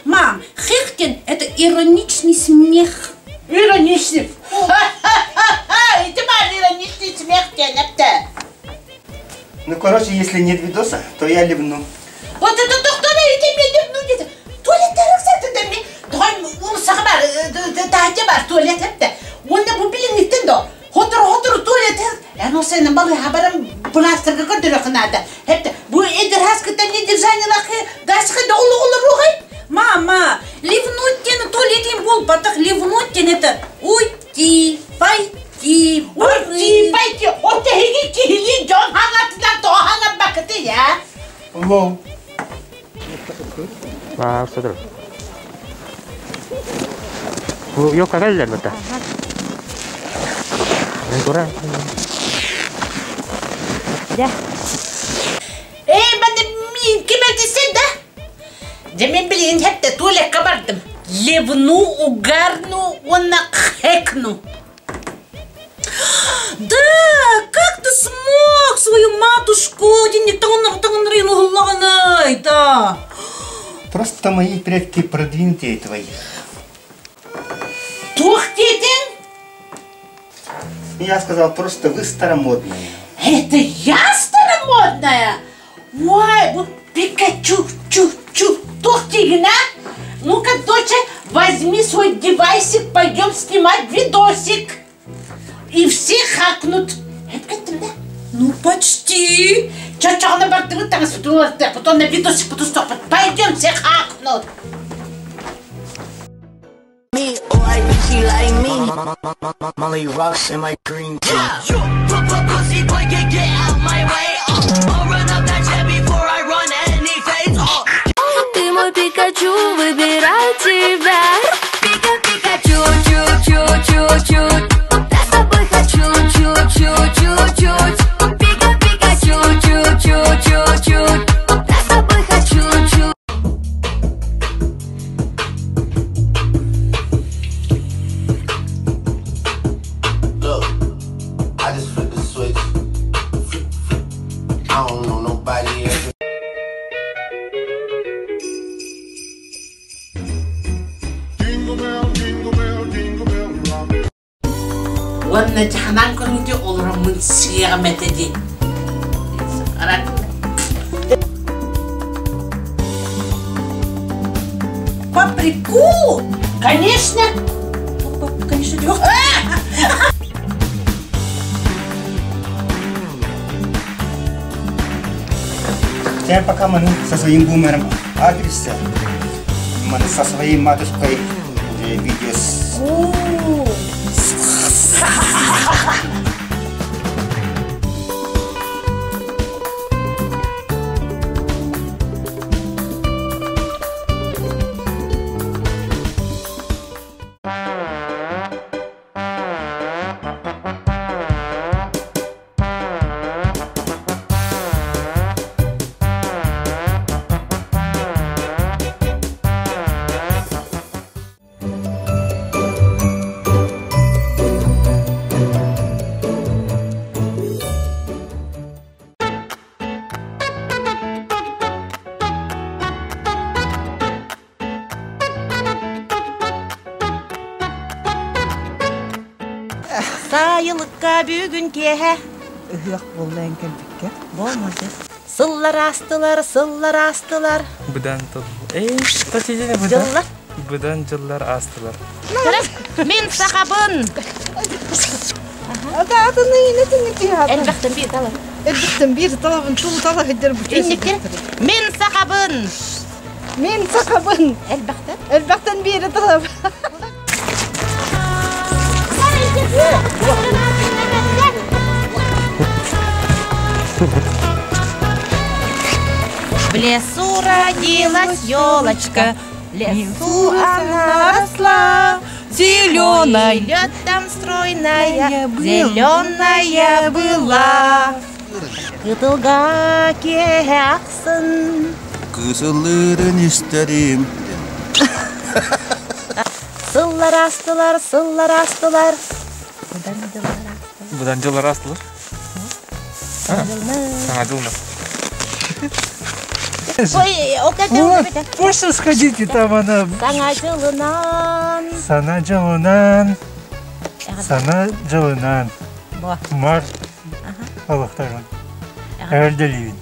Мам, хехтен – это ироничный смех. Ироничный? Ха-ха-ха! И ты ироничный смех тянепте. Ну, короче, если нет видоса, то я ливну. Вот это доктор, и тебе ливну где-то. Туалет тараксаты ми. Тойм улсаға бар, таһа бар туалет хепте. Онда бу билинниттен до. Хотор хотор туалет. Эн ол сенен балы хабарым бластерга көдөрө кынада. Хепте бу эдер хаскыта не держание лахы дашхы да улу улу рухай. Мама, ливнуть те на туалете бол, батах ливнуть те это уйти, пойти, уйти, пойти. Оте хиги кихили жон хангатынан то хангат бакыты я. Лол. Вау, смотри. Yok kakak bata. Kurang. Ya. Эй, мен ким этисен да? Демен билин хепте туалекка бардым. Ливну, угарну, уонна хэкну. Да, как ты смог свою матушку да. Просто мои предки продвинутее твоих. Тух детин? Я сказал, просто вы старомодные. Это я старомодная? Ой, вот Пикачу, чу, чу, тух тигна? Ну-ка, доча, возьми свой девайсик, пойдем снимать видосик. И все хакнут. Это да? Ну, почти. Чё, на борту там потом на видосик, потом стоп. Пойдем, все хакнут. Me, oh, I think she like me. Molly rocks in my green tea. Pussy boy, get get out my way. I'll run up that jet before I run any phase. Oh. Ты мой Пикачу, выбираю тебя. Пика, Пикачу, чу, чу, чу, чу. Я с тобой хочу, чу, чу, чу, чу. Пика, Пикачу, чу, чу, чу, чу. Я с тобой хочу, чу. Look, I just flipped the switch. I don't know nobody. Санаан көрүҥүтэ олороммун сиэҕим этэ дии. По приколу? Конечно! Конечно, Теперь пока мы со своим бумером адресе, мы со своей матушкой уже видео с... Сайылыкка бүгүн киэһэ Ыһыах буолла эн кэлбиккэ. Болмады. Сыллар аастылар, сыллар аастылар. Быдан тыл. Эй, что сидели быдан? Дьыллар. Быдан дьыллар аастылар. Мин сахабын. Элбэхтэн биир талабын. Элбэхтэн биир талабын, тул тала сылдьар бу. Инниктер. Мин сахабын. Мин сахабын. Элбэхтэн. Элбэхтэн биир талабын. В лесу родилась елочка, в лесу она росла. Зеленая. Лед там стройная, зеленая была. Кытылга киэһэ Кысыллырын истэрим. Сыллар астылар, сыллар астылар. Быдан дьыллар астылар. Быдан дьыллар астылар. Саҥа дьыллар. Ой, ол кэлдэ Пусть сходите там она. Саҥа дьылынан. Сана дьылынан. Сана дьылынан. Мар олохторун. Эҕэрдэлиибин.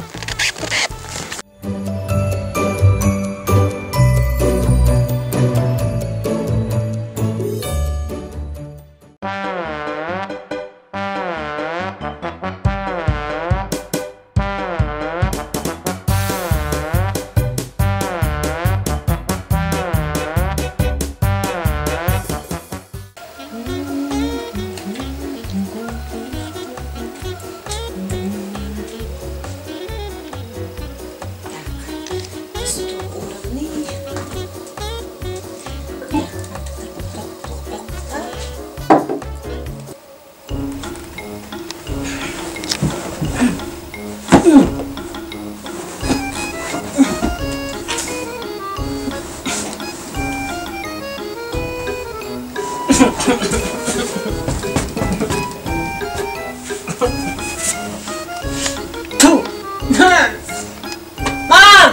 Мам!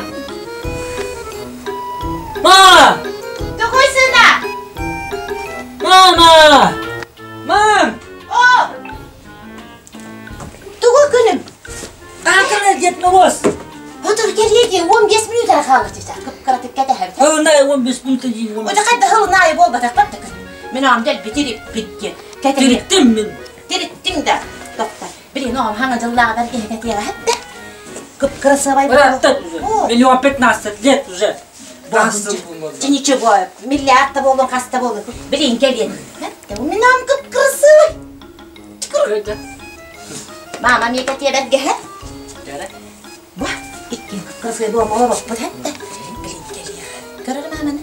Ма! Какой сына? Мама! Мам! О! Тугу күнүм? Аатыра Дед Мороз! Отур кэлиэги 15 минут хаалыр дии кып-кыратык кэтэһэбит. Һылынай 15 минут дии. Ото хайда һылынай буолбатахпат да күн. Мин оҕом дэлби тириппит диэн. Тириттим мин. Тириттиҥ да. Тохто. Билин оҕом хаҥа дьыллааҕар киһи кэтиэҕэ хэтте. Кып-кырасыабай Быраттан уже. Миллион 15 лет уже. Чи ничего, миллиард да буолун, хас да буолун. Билин кэлиэн. Мин оҕом кып-кырасыабай. Мама миэхэ кэтиэбэргэһэ. Бу икки кып-кырасыабай буолан олороппут хэтте. Билин кэлиэҕэ. Көрөр мааманы.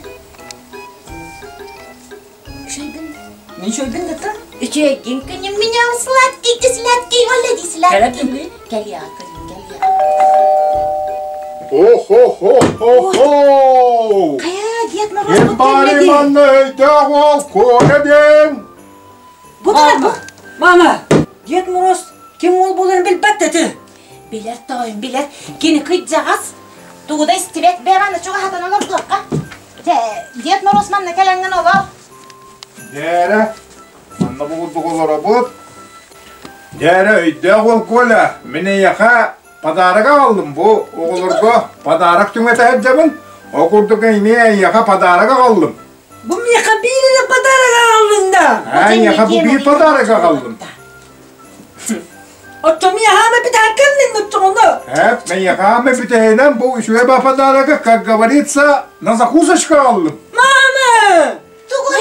Үчүгэйбин. Мин үчүгэйбин да та. Үчүгэйгин күнүм меня сладкий ты сладкий оля ди сладкий. Кэлиэҕэ күнүм кэлиэҕэ. О-хо-хо-хо-хо! Хайа, Дед Мороз Ким бу баары кэллэ дии. манна өйдөөх уол Коля диэн? Бу баар бу. Мама, Дед Мороз ким уол буоларын билбэт этэ. Билэр тоойум, билэр. Кини кыдьаҕас. Тугу да истибэт бэҕэ чугаһатан олордуохха. Дьэ, Дед Мороз манна кэлэҥҥин олор. Дээрэ, манна бугурдук олоробут. Дьээрэ өйдөөх уол Коля, мин эйиэхэ подарок аҕаллым бу оҕолорго подарок түҥэтэ сылдьабын. Ол курдук эмиэ эйиэхэ подарок аҕаллым. Бу миэхэ биир эрэ подарок аҕаллыҥ да? Аа, эйиэхэ бу биир подарок аҕаллым. Оттон миэхэ ама бүтэн кэллиҥ оччоҕуна? Эп, миэхэ ама бүтэһинэн бу үчүгэй ба подарогы, как говорится, на закусочку аҕаллым. Мама!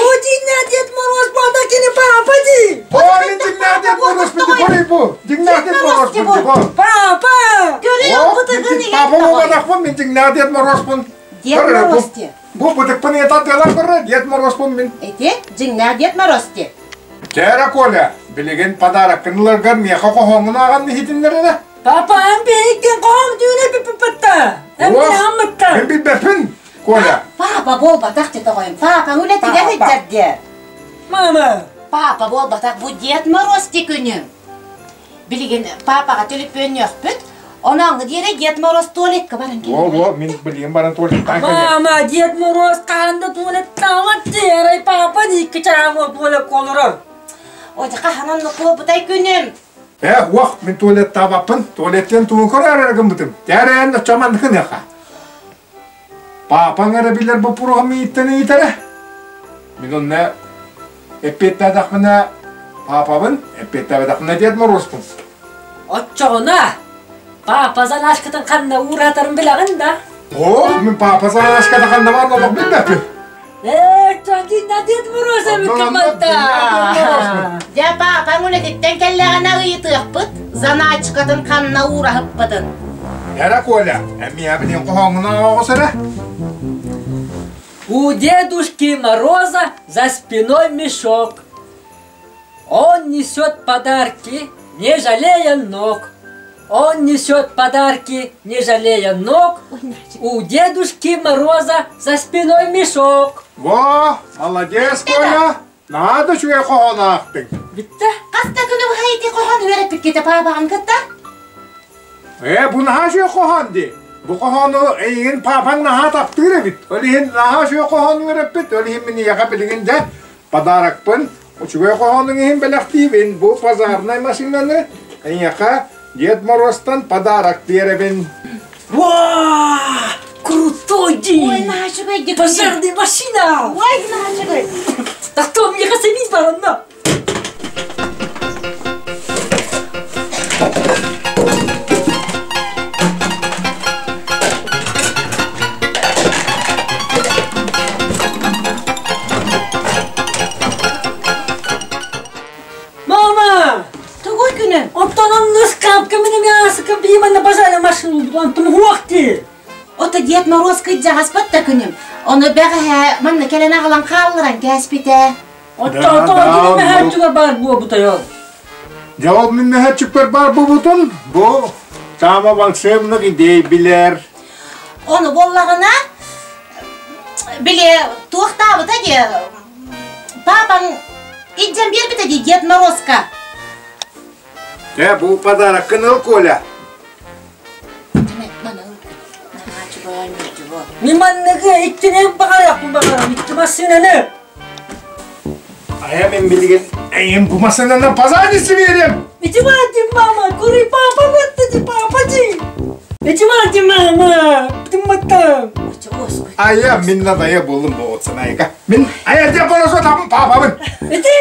Бу дьиҥнээх Дед Мороз буолла кини папа дии! О, мин дьиҥнээх Дед Мороз бу бу! Дьиҥнээх Дед Мороз бу! Папа! О, мин папа буолбатахпын, мин дьиҥнээх Дед Морозпун. Дед Мороз дии. Бу бытыкпын ыйытардыалар көрө, Дед Морозпун мин. Эти, дьиҥнээх Дед Мороз дии. Чээрэ, Коля, билигин подароккын ыларгар миэхэ хоһооҥҥун ааҕан иһитиннэрэрэ. Папа, эн биһиккин хоһоон түүнэ бүппүппүттэ. Эн билэҕин Мин билбэппин, Коля. Папа буолбатах дии тоҕойум. Папаҥ үлэтигэр сылдьар диэ. Мама. Папа буолбатах, бу Дед Мороз дии күнүм. Билигин папаҕа төлөпүөннүөхпүт. Онооҥҥу диэри Дед Мороз туалекка баран кэлэр. Во, во, мин билигин баран туалеттаан кэлиэм. Мама, Дед Мороз хаһан да туалеттаабат дии, арай папа икки чааһы туалекка олорор. Ой, хаһан оннук буолбутай күнүм? Э, уох, мин туалеттаабаппын. Туалеттан тугун көрөр гыммытым. Тээрэн оччоманныхыныаха. Паапаҥ эрэ билэр боппуруоһум миигиттэн ыйытара. Мин онно эппиэттээтэхпинэ паапабын, эппиэттээбэтэхпинэ Дед Морозпун. Оччоҕуна папа заначкатын ханна ууратарын билэҕин да? О, мин папа заначката ханна баар олох билбэппин. Ээ, Дед Мороз эбит да. Дьэ, папаҥ үлэтиттэн кэллэҕинэ ыйытыахпыт, заначкатын ханна уураһыппытын. Эрэ, Коля, эмиэ билин хоһооҥҥун оҕус эрэ. У дедушки Мороза за спиной мешок. Он несет подарки, не жалея ног. Он несет подарки, не жалея ног. У дедушки Мороза за спиной мешок. Во, молодец, Коля! Наада үчүгэй хоһоон аахтыҥ. Бүттэ. Хаста күнү быһа ити хоһоон үөрэппиккитэ паапаҕын кытта? Э, бу наһаа үчүгэй хоһоон дии. Бу хоһоону эйигин паапаҥ наһаа таптыыр эбит. Ол иһин наһаа үчүгэй хоһоон үөрэппит. Ол иһин мин ийэҕэ билигин дьэ подарокпын үчүгэй хоһоонуҥ иһин бэлэхтиибин. Бу пожарнай машинаны эйиэхэ Дед Морозтан подарок биэрэбин. Ва! Крутой день! Ой, наһаа Пожарная машина! Ой, наһаа Так то мне сабить баранна! Мама! Тугуй күнүм? Оттон онно ыскаапка мин мясо бииманна базара машину онтум хуохти. Ото Дед Мороз кыдьаҕаспыт да күнүм. Ону бэҕэһээ манна кэлэн аҕалан хаалларан кээспитэ. Оттон кини мөһөөччүгэр баар буолбутай ол. Дьэ ол мин мөһөөччүкпэр баар буолбутун бу Таама волшебных идей билэр. Ону буоллаҕына били туохтаабыта дии папаҥ илдьэн биэрбитэ дии Дед Морозка. Э, бу подароккын ыл, Коля. Мин манныгы иккинэн баҕарыахпын баҕарам, икки массыынаны. Айа мен билигин эйим бу массыынаны пожалуйста берем. Ити мати мама, кури папа вот ти папа ти. Ити мати мама, тымматтам. Ая мин надая болдум боотсанайга. Мин ая Дед Мороз отамын папабын. Ити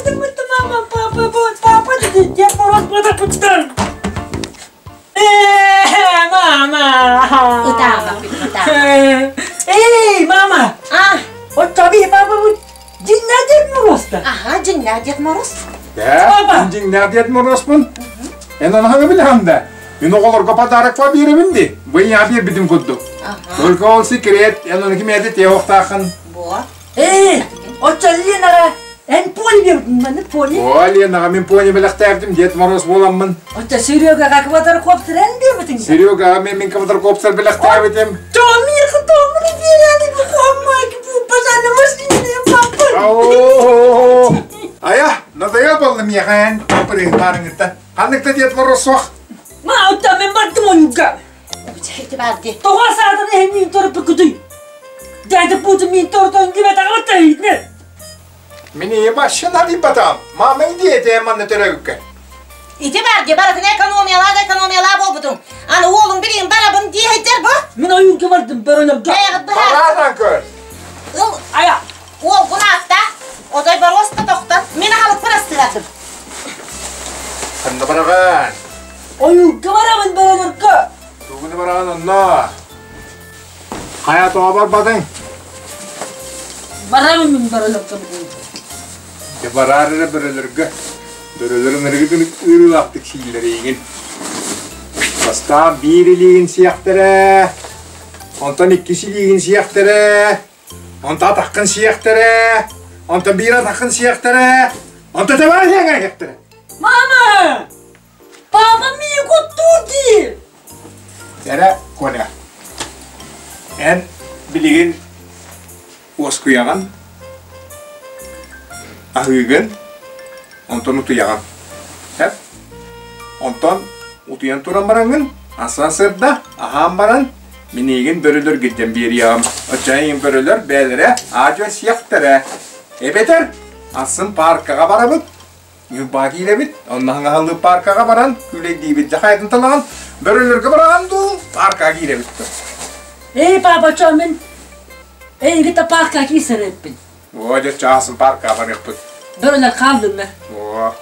тымматта мама, папа вот папа ти Дед Мороз подарок Э, мама! Ытаама, ытаама. Эй, мама! А? Вот таби папа вот дьиҥнээх Дед Мороз-то. Ага, дьиҥнээх Дед Мороз. Да, дьиҥнээх Дед Морозпун. Эн анаһаны билэҕин да? Мин оҕолорго подарок биэрэбин дии. Бу ийэ биэрбитим курдук. Только ол секрет, эн оны кимиэхэ тиэхохтааххын. Бо. Эй, оччо Ленаҕа эн пони бердин маны пони. О, Ленаҕа мин пони бэлэхтээбитим Дед Мороз буоламмын. Оччо Серегаҕа квадрокоптер эн биэрбитиҥ. Серегаҕа мен мин квадрокоптер бэлэхтээбитим. Томиха, томри биэрээни бу хоммак бу пожарный машине папа. Ая, надоел болла миэхэ эн папырыһытаарыҥыттан. Ханнык да Дед Мороз суох. Ма, оттон мен бардым онуга. Тоҕо саатан эһэ миин торпукутуй? Дядя Путин миин тортон кибэтаҕа Мин ийэ машина дийбатам. Мама иди этэ манна төрөбүккэ. Ити бар дии, барытын экономиялаа да экономиялаа буолбутуҥ. Аны уолуҥ билигин барабын дии сылдьар бу. Мин ойуурга бардым, бөрөлөргө. Бэйэҕит быһаар. Бараатан көр. Ыл, айа. Уолгун аахта, отой боруоста тохтот. Мин аһалыкпын астыратым. Ханна бараҕын? Ойуурга барабын бөрөлөргө. Тугуну бараҕын онно? Хайа тоҕо барбатыҥ? Барабын мин бөрөлөргө бүгүн. Дьэ бараар эрэ бөрөлөргө. Бөрөлөрүҥ ырыгытын ыарыылаахтык сииллэр эйигин. Бастаан биир илиигин сиэхтэрэ, онтон иккис илиигин сиэхтэрэ, онтон атаххын сиэхтэрэ, онтон биир атаххын сиэхтэрэ, онтон тэбэр сиэхтэрэ. Мама! Папа миигин куттуур дии! Эрэ, Коля, эн билигин уоскуйаҕын, аһыыгын, онтон утуйаҕын. Сөп? Онтон утуйан туран бараҥҥын, аса сырда, аһаан баран, мин эйигин бөрөлөргүттэн биэриэҕим. Оччоҕо эйигин бөрөлөр бэйэлэрэ аа-дьуо сиэхтэрэ. Эбэтэр атын пааркаҕа барабыт, Ньурбаҕа киирэбит, онно хаҥаһалыы пааркаҕа баран күүлэйдиибит. Дьэ хайатын талаҕын, бөрөлөргө бараҕын дуу, пааркаҕа киирэбит дуу? Эй, папа, мин эйигитэ пааркаҕа киирсэрээппин. Оо, дьэ, чаасын пааркаҕа барыахпыт. Бөрөлөр хааллыннар. Оо.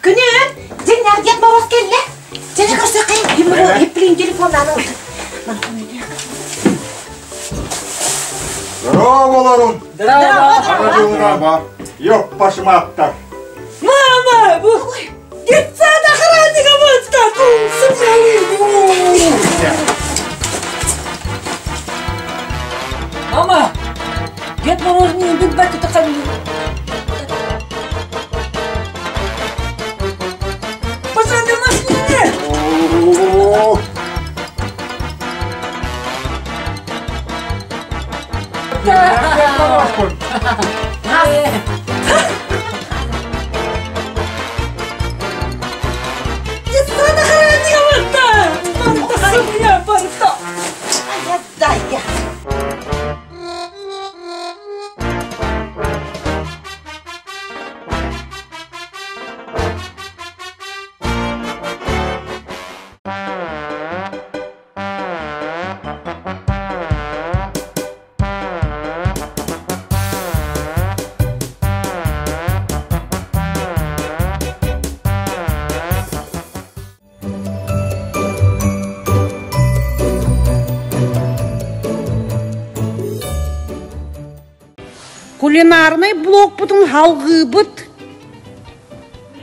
Күнү, дьиҥнээх Дед Мороз кэллэ. Дьэ, көрсөххө, еплин телефоннаан ылбыт. Здорово, Здорово! Ёп, пашматтар! Мама! Бу детсад охранника Мама! Дед Мороз не любит батю Пацаны, машине! Кулинарнай блокпутун халгыыбыт.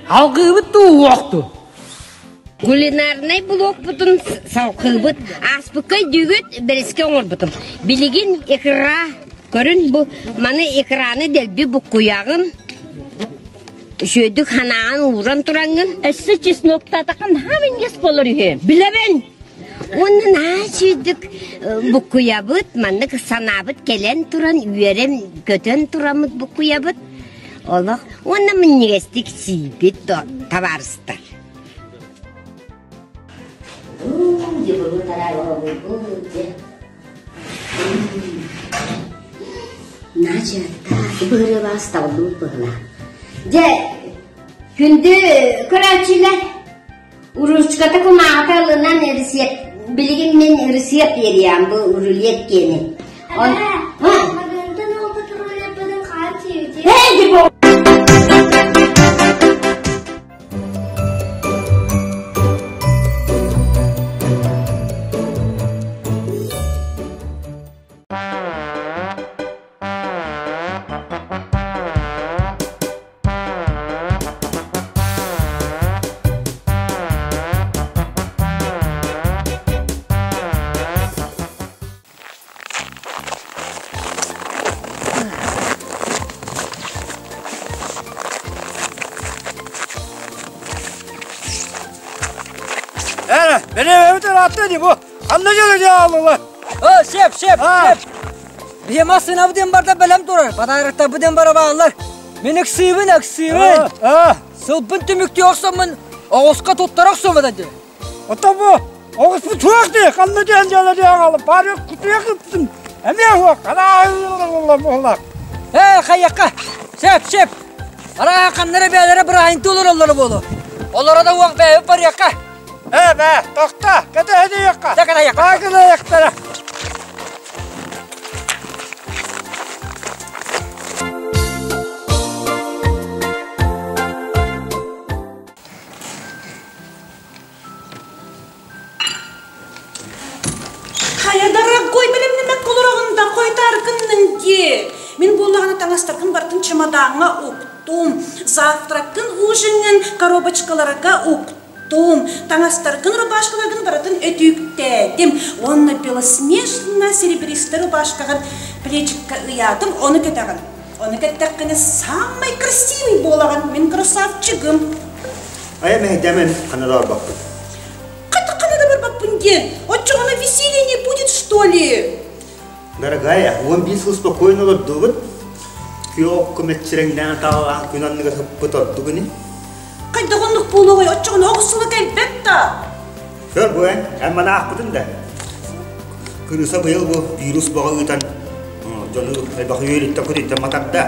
Халгыыбыт дуу уохту? Кулинарнай блокпутун салҕыыбыт. Ааспыкка өйдүүгүт бэрискэ оҥорбутум. Билигин икра көрүн бу маны икраны дэлби буккуйаҕын. Үчүгэйдик ханаан ууран тураҥҥын. Өссө чесноктаатаххын наһаа минньигэс буолар үһү. Билэбин. Уонна наһаа үчүгэйдик буккуйабыт, маннык санаабыт кэлэн туран, үөрэн көтөн тураммыт буккуйабыт. Олох уонна минньигэстик сиибит табаарыстар. Дьэ, күндү көрөөччүлэр, уручката кумааҕыта ылынан ырысыап, билигин мин ырысыап биэриэм бу рулет диэни. Магантан олта рулеппытын хаан сиэбитий? Э, бери ыраатта дии бу. Ханна дьылы аалыла? О, шеф, шеф, шеф. Биһи массыына бу барда бэлэм турар. Подароктар бу бара бааллар. Мин ыксыыбын, ыксыыбын. Сылбын түмүктүү охсоммун, оҕуска туттара охсубут дии. Оттон бу оҕуспут суох дии, ханна диэн дьыала диэн аҕалым, бары кутуйах ыттым. Эмиэ суох, ханаа Э, хайакка. Шеф, шеф. Ара ханнара бээлэрэ бырааһынты олороллоро буолу. Олоро да уох бэйэбит барыахха. Ээ бээ, тохто, кэтэһэниэххэ. Кэтэһэниэххэ. Баакылайахтара. Хайа, дорогой, бэлэмнэмэккэ олороҕун да хойутааргынныҥ дии. Мин буоллаҕына таҥастаргын барытын чемодаҥҥа уктум, завтраккын, ужиҥҥын коробочкаларга уктум, таҥастаргын, рубашкаларгын барытын өтүүктээтим уонна белоснежно-серебристай рубашкаҕын плечикка ыйаатым, ону кэтэҕин. Ону кэттэххинэ самый красивый буолаҕын, мин красавчигым. Айа мэһэйдээмэн ханна да барбаппын. Хата да барбаппын диэн. Оччоҕуна веселья не будет, что ли? Дорогая, 11 сыл спокойно олордубут. Күөх көмөччирэҥнээн таалаах күн анныгар сыппыт ордук ини. Хайдах оннук буолуой? Оччоҕуна оҕус сыла кэлбэт да. Көр бу эн, эн маны аахпытын да. Кырыса быйыл бу вирус бөҕө ыытан дьону элбэх үөрүттэн көтүттэн матарда.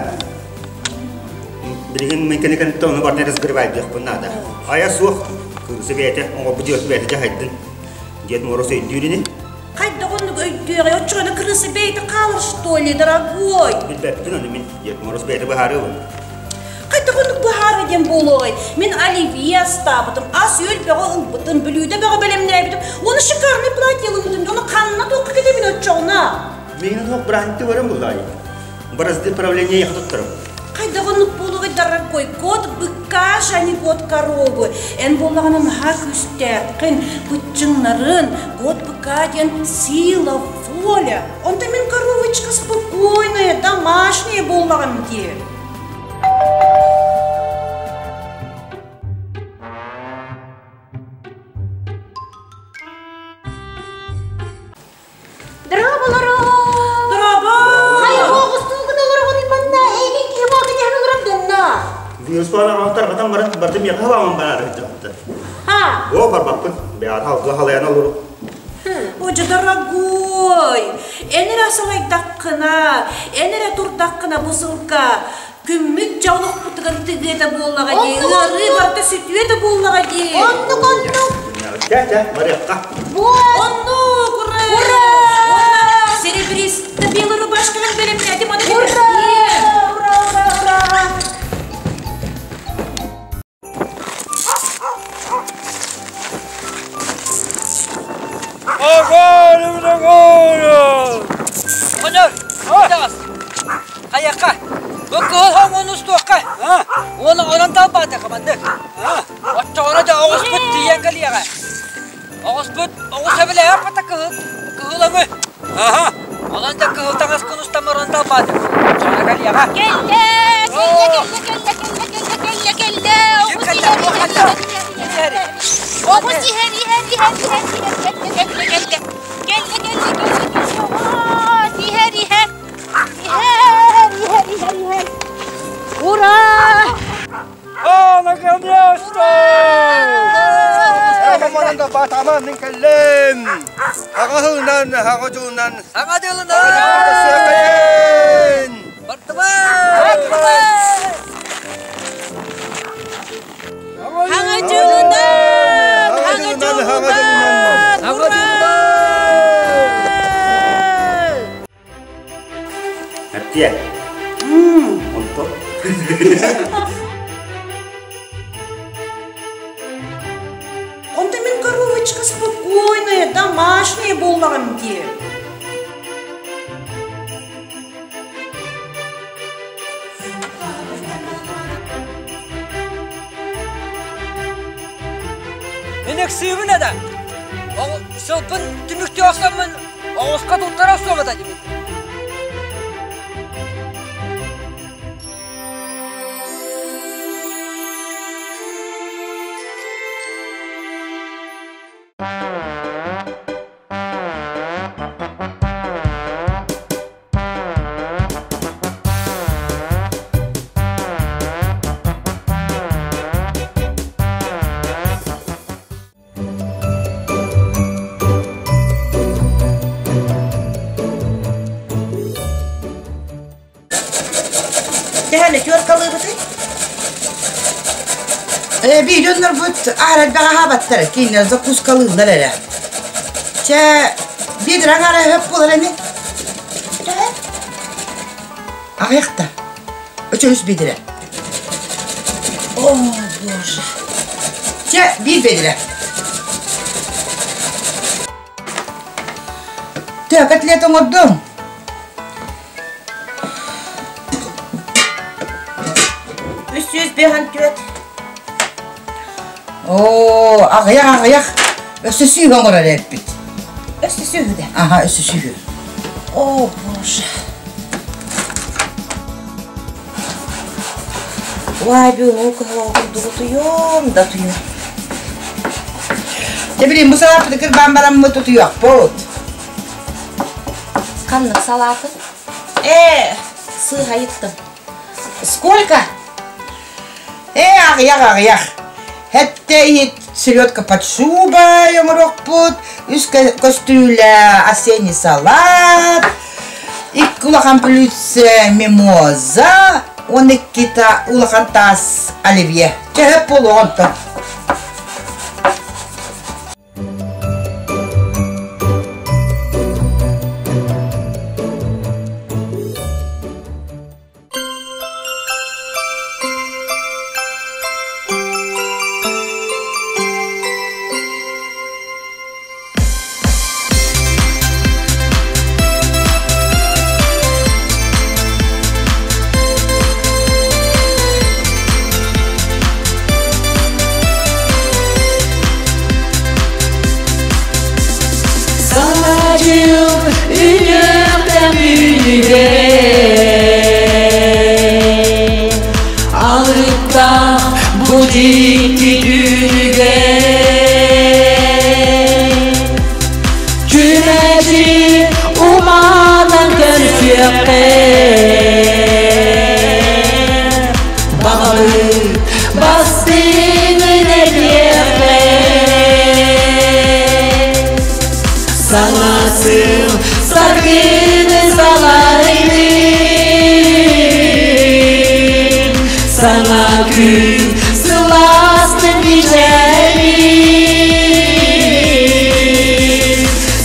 Билигин мин кэнникэнтэн ону барытын разгребайдыахпын наада. Айа суох, кырыса бэйэтэ оҥорбут дьыалата бэйэтэ дьаһайдын. Дед Мороз өйдүүр ини. Хайдах оннук өйдүөҕэй? Оччоҕуна кырыса бэйэтэ хаалар, что ли, дорогой? Билбэппин ону мин. Дед Мороз бэйэтэ быһаарыабын. Хайдах оннук быһаарыы диэн буолуоҕай? Мин оливье астаабытым, ас-үөл бөҕө ылбытым, бүлүүдэ бөҕө бэлэмнээбитим, уонна шикарный платье ылыммытым, ону ханна туохха кэтэбин оччоҕуна? Миигин туох быраһынты көрөн буллаай? Бразды правление ехать туттарым. Хайдах оннук буолуоҕай, дорогой? Год быка же, а не год коровы. Эн буоллаҕына наһаа күүстээххин, быччыҥнарын, год быка диэн сила, воля. Онто мин коровочка спокойная, домашняя буоллаҕым дии. Дорооболоро! Дорообо! Хайа оҕустуугун олороҕун манна эйигин киһи буолга дэһэн олорор донно. Вирус баар тарҕатан баран бардым миэхэ халаман барар дьахта. Ха! О, барбаппын. Бэйэҕэ халга халайан олору. Ой, дорогой, эн эрэ салайдаххына, эн эрэ турдаххына бу сылга күммүт дьэ олохпутугар тыгыата буоллаҕа дии, ыарыы барыта сүтүө да буоллаҕа дии. Оннук, оннук. Чэ, чэ, барыахха. Оннук, ура! Ура! Серебристо белый рубашкаҕын бэлэмнээтим, аны Ура! Ура, ура, ура! Оҕонньор, таҕыс. Хайыахха? Бу кыһыл хоҥуун устуохха. Уонна онон талбаатахха маннык. Оччоҕуна да оҕуспут тиийэн кэлиэҕэ. Оҕуспут оҕус эбилэһэ бата кыһыл кыһыл өҥү. Онон да кыһыл таҥаскын устан баран талбаатым. Оччоҕуна кэлиэҕэ. Кэллэ, кэллэ, кэллэ, кэллэ, кэллэ, кэллэ, кэллэ, Ким кэллэ? Туох кэллэ? Оҕус иһэр, иһэр, иһэр, иһэр, иһэр, кэллэ, кэллэ, кэллэ, кэллэ, кэллэ, кэллэ, кэллэ, оҕус иһэр, иһэр, иһэр, иһэр, иһэр, иһэр. Ура! О, наконец-то! Мананда батаман кэллим. Хаҕаһынан, хаҕа дьылынан. Саҥа дьылынан! Бартыбай! Хаҥа дьылынан! Хаҥа дьылынан! Саҥа дьылынан! Әптиэ. Онто. Онто мин коровочка спокойная, домашняя буоллаҕым дии. Мин ыксыыбын да, сылпын түмүктүү охсоммун оҕуска туттара охсуом этэ дибин. Э, биир дьоннорбут аарайдаҕа аһаабаттар, кинилэр закускалыыллар эрэ. Чэ, биэдэрэ аҥаара өһөп буолар ини. Төһө? Аҕыйах да. Өчөһүс биэдэрэ. О, боже. Чэ, биир биэдэрэ. Төһө котлет оҥордуҥ? 354. Оо, аҕыйах аҕыйах өссө сүүһү оҥорор эбиппит. Өссө сүүһү да? Аха, өссө сүүһү. О, боже. Уай, бүгүн кыһыл курдук утуйуом да утуйуом. Дьэ билин бу салааппыты кырбаан бараммыт утуйуохпут. Ханнык салааты? Э, сыыһайыттым. Сколько? Э, аҕыйах аҕыйах. Хэттэ иһит селедка под шубой оҥоруохпут, үс көстүүлэ осенний салат, икки улахан блюдце мимоза, уонна иккита улахан таас оливье. Чөһөп буолуох онтон. Саҥа дьыл үнүөхтэн үүнүгэ Алыптаах бу дьикти түүнүгэ Чүмэчи уматан көрсүөххэ Баҕабыт бастыҥын этиэххэ Саҥа сыл саргыны салайдын Саҥа күн сылаастык мичээрин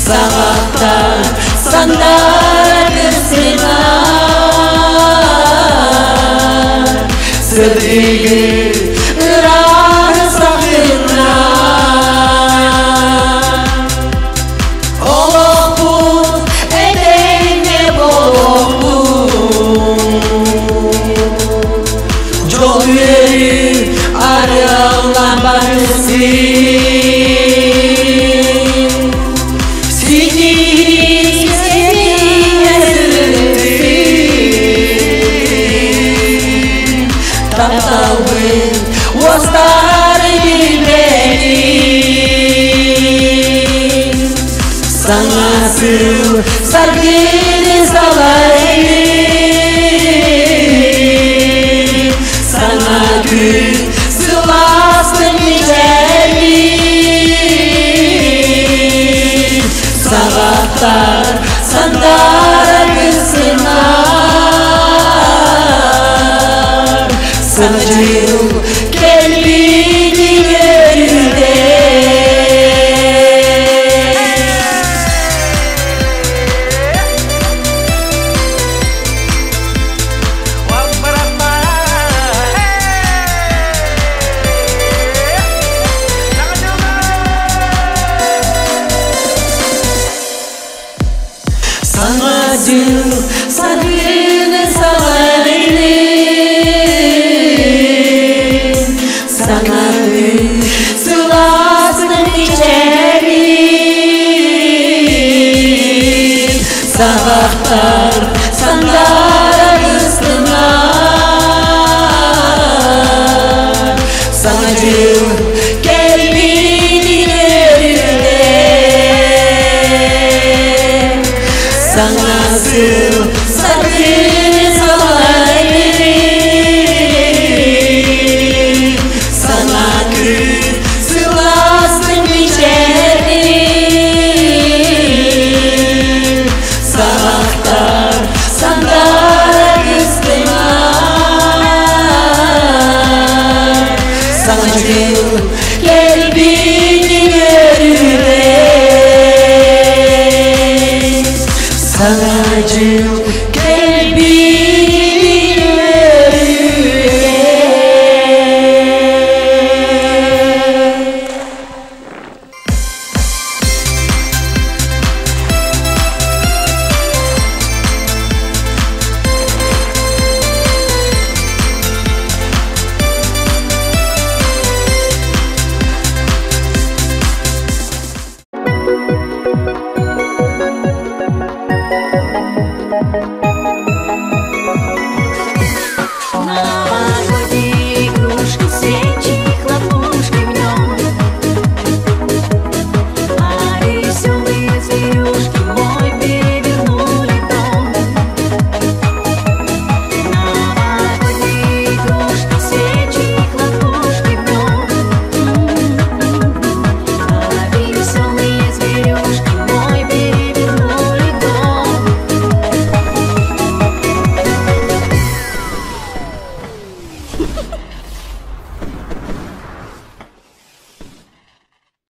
Саҕаттан сандара кырсынан Сырдыгы ыраас сахыннар Олохпут этэҥҥэ буолуохтун Дьол үөрүү арыаллаан барысын Ситиһии сырыттын Тапталбыт уостары билбэтин Саҥа сыл саргыны салайын Саҥа күн сылаастык мичээрин Саҕаттар сандара кысынар Саҥа дьыл кэлбитин үөрүүтэ Саҥа дьыл саргыны салайын Саҥа күн сылаастык мичээрин Саҕахтар сандара ыстынар Саҥа дьыл кэлбитин үөрүүтэ Саҥа сыл саргыны салайын Саҥа күн сылаастык мичээрин Саҕахтар Саҥа дьыл кэлбитин үөрүүнэн Саҥа дьыл кэлбитин үөрүүнэн Новогодние игрушки, свечи, хлопушки в нем. А веселые зверюшки мой перевернули дом. Новогодние игрушки, свечи, хлопушки в нем. А веселые зверюшки мой перевернули дом.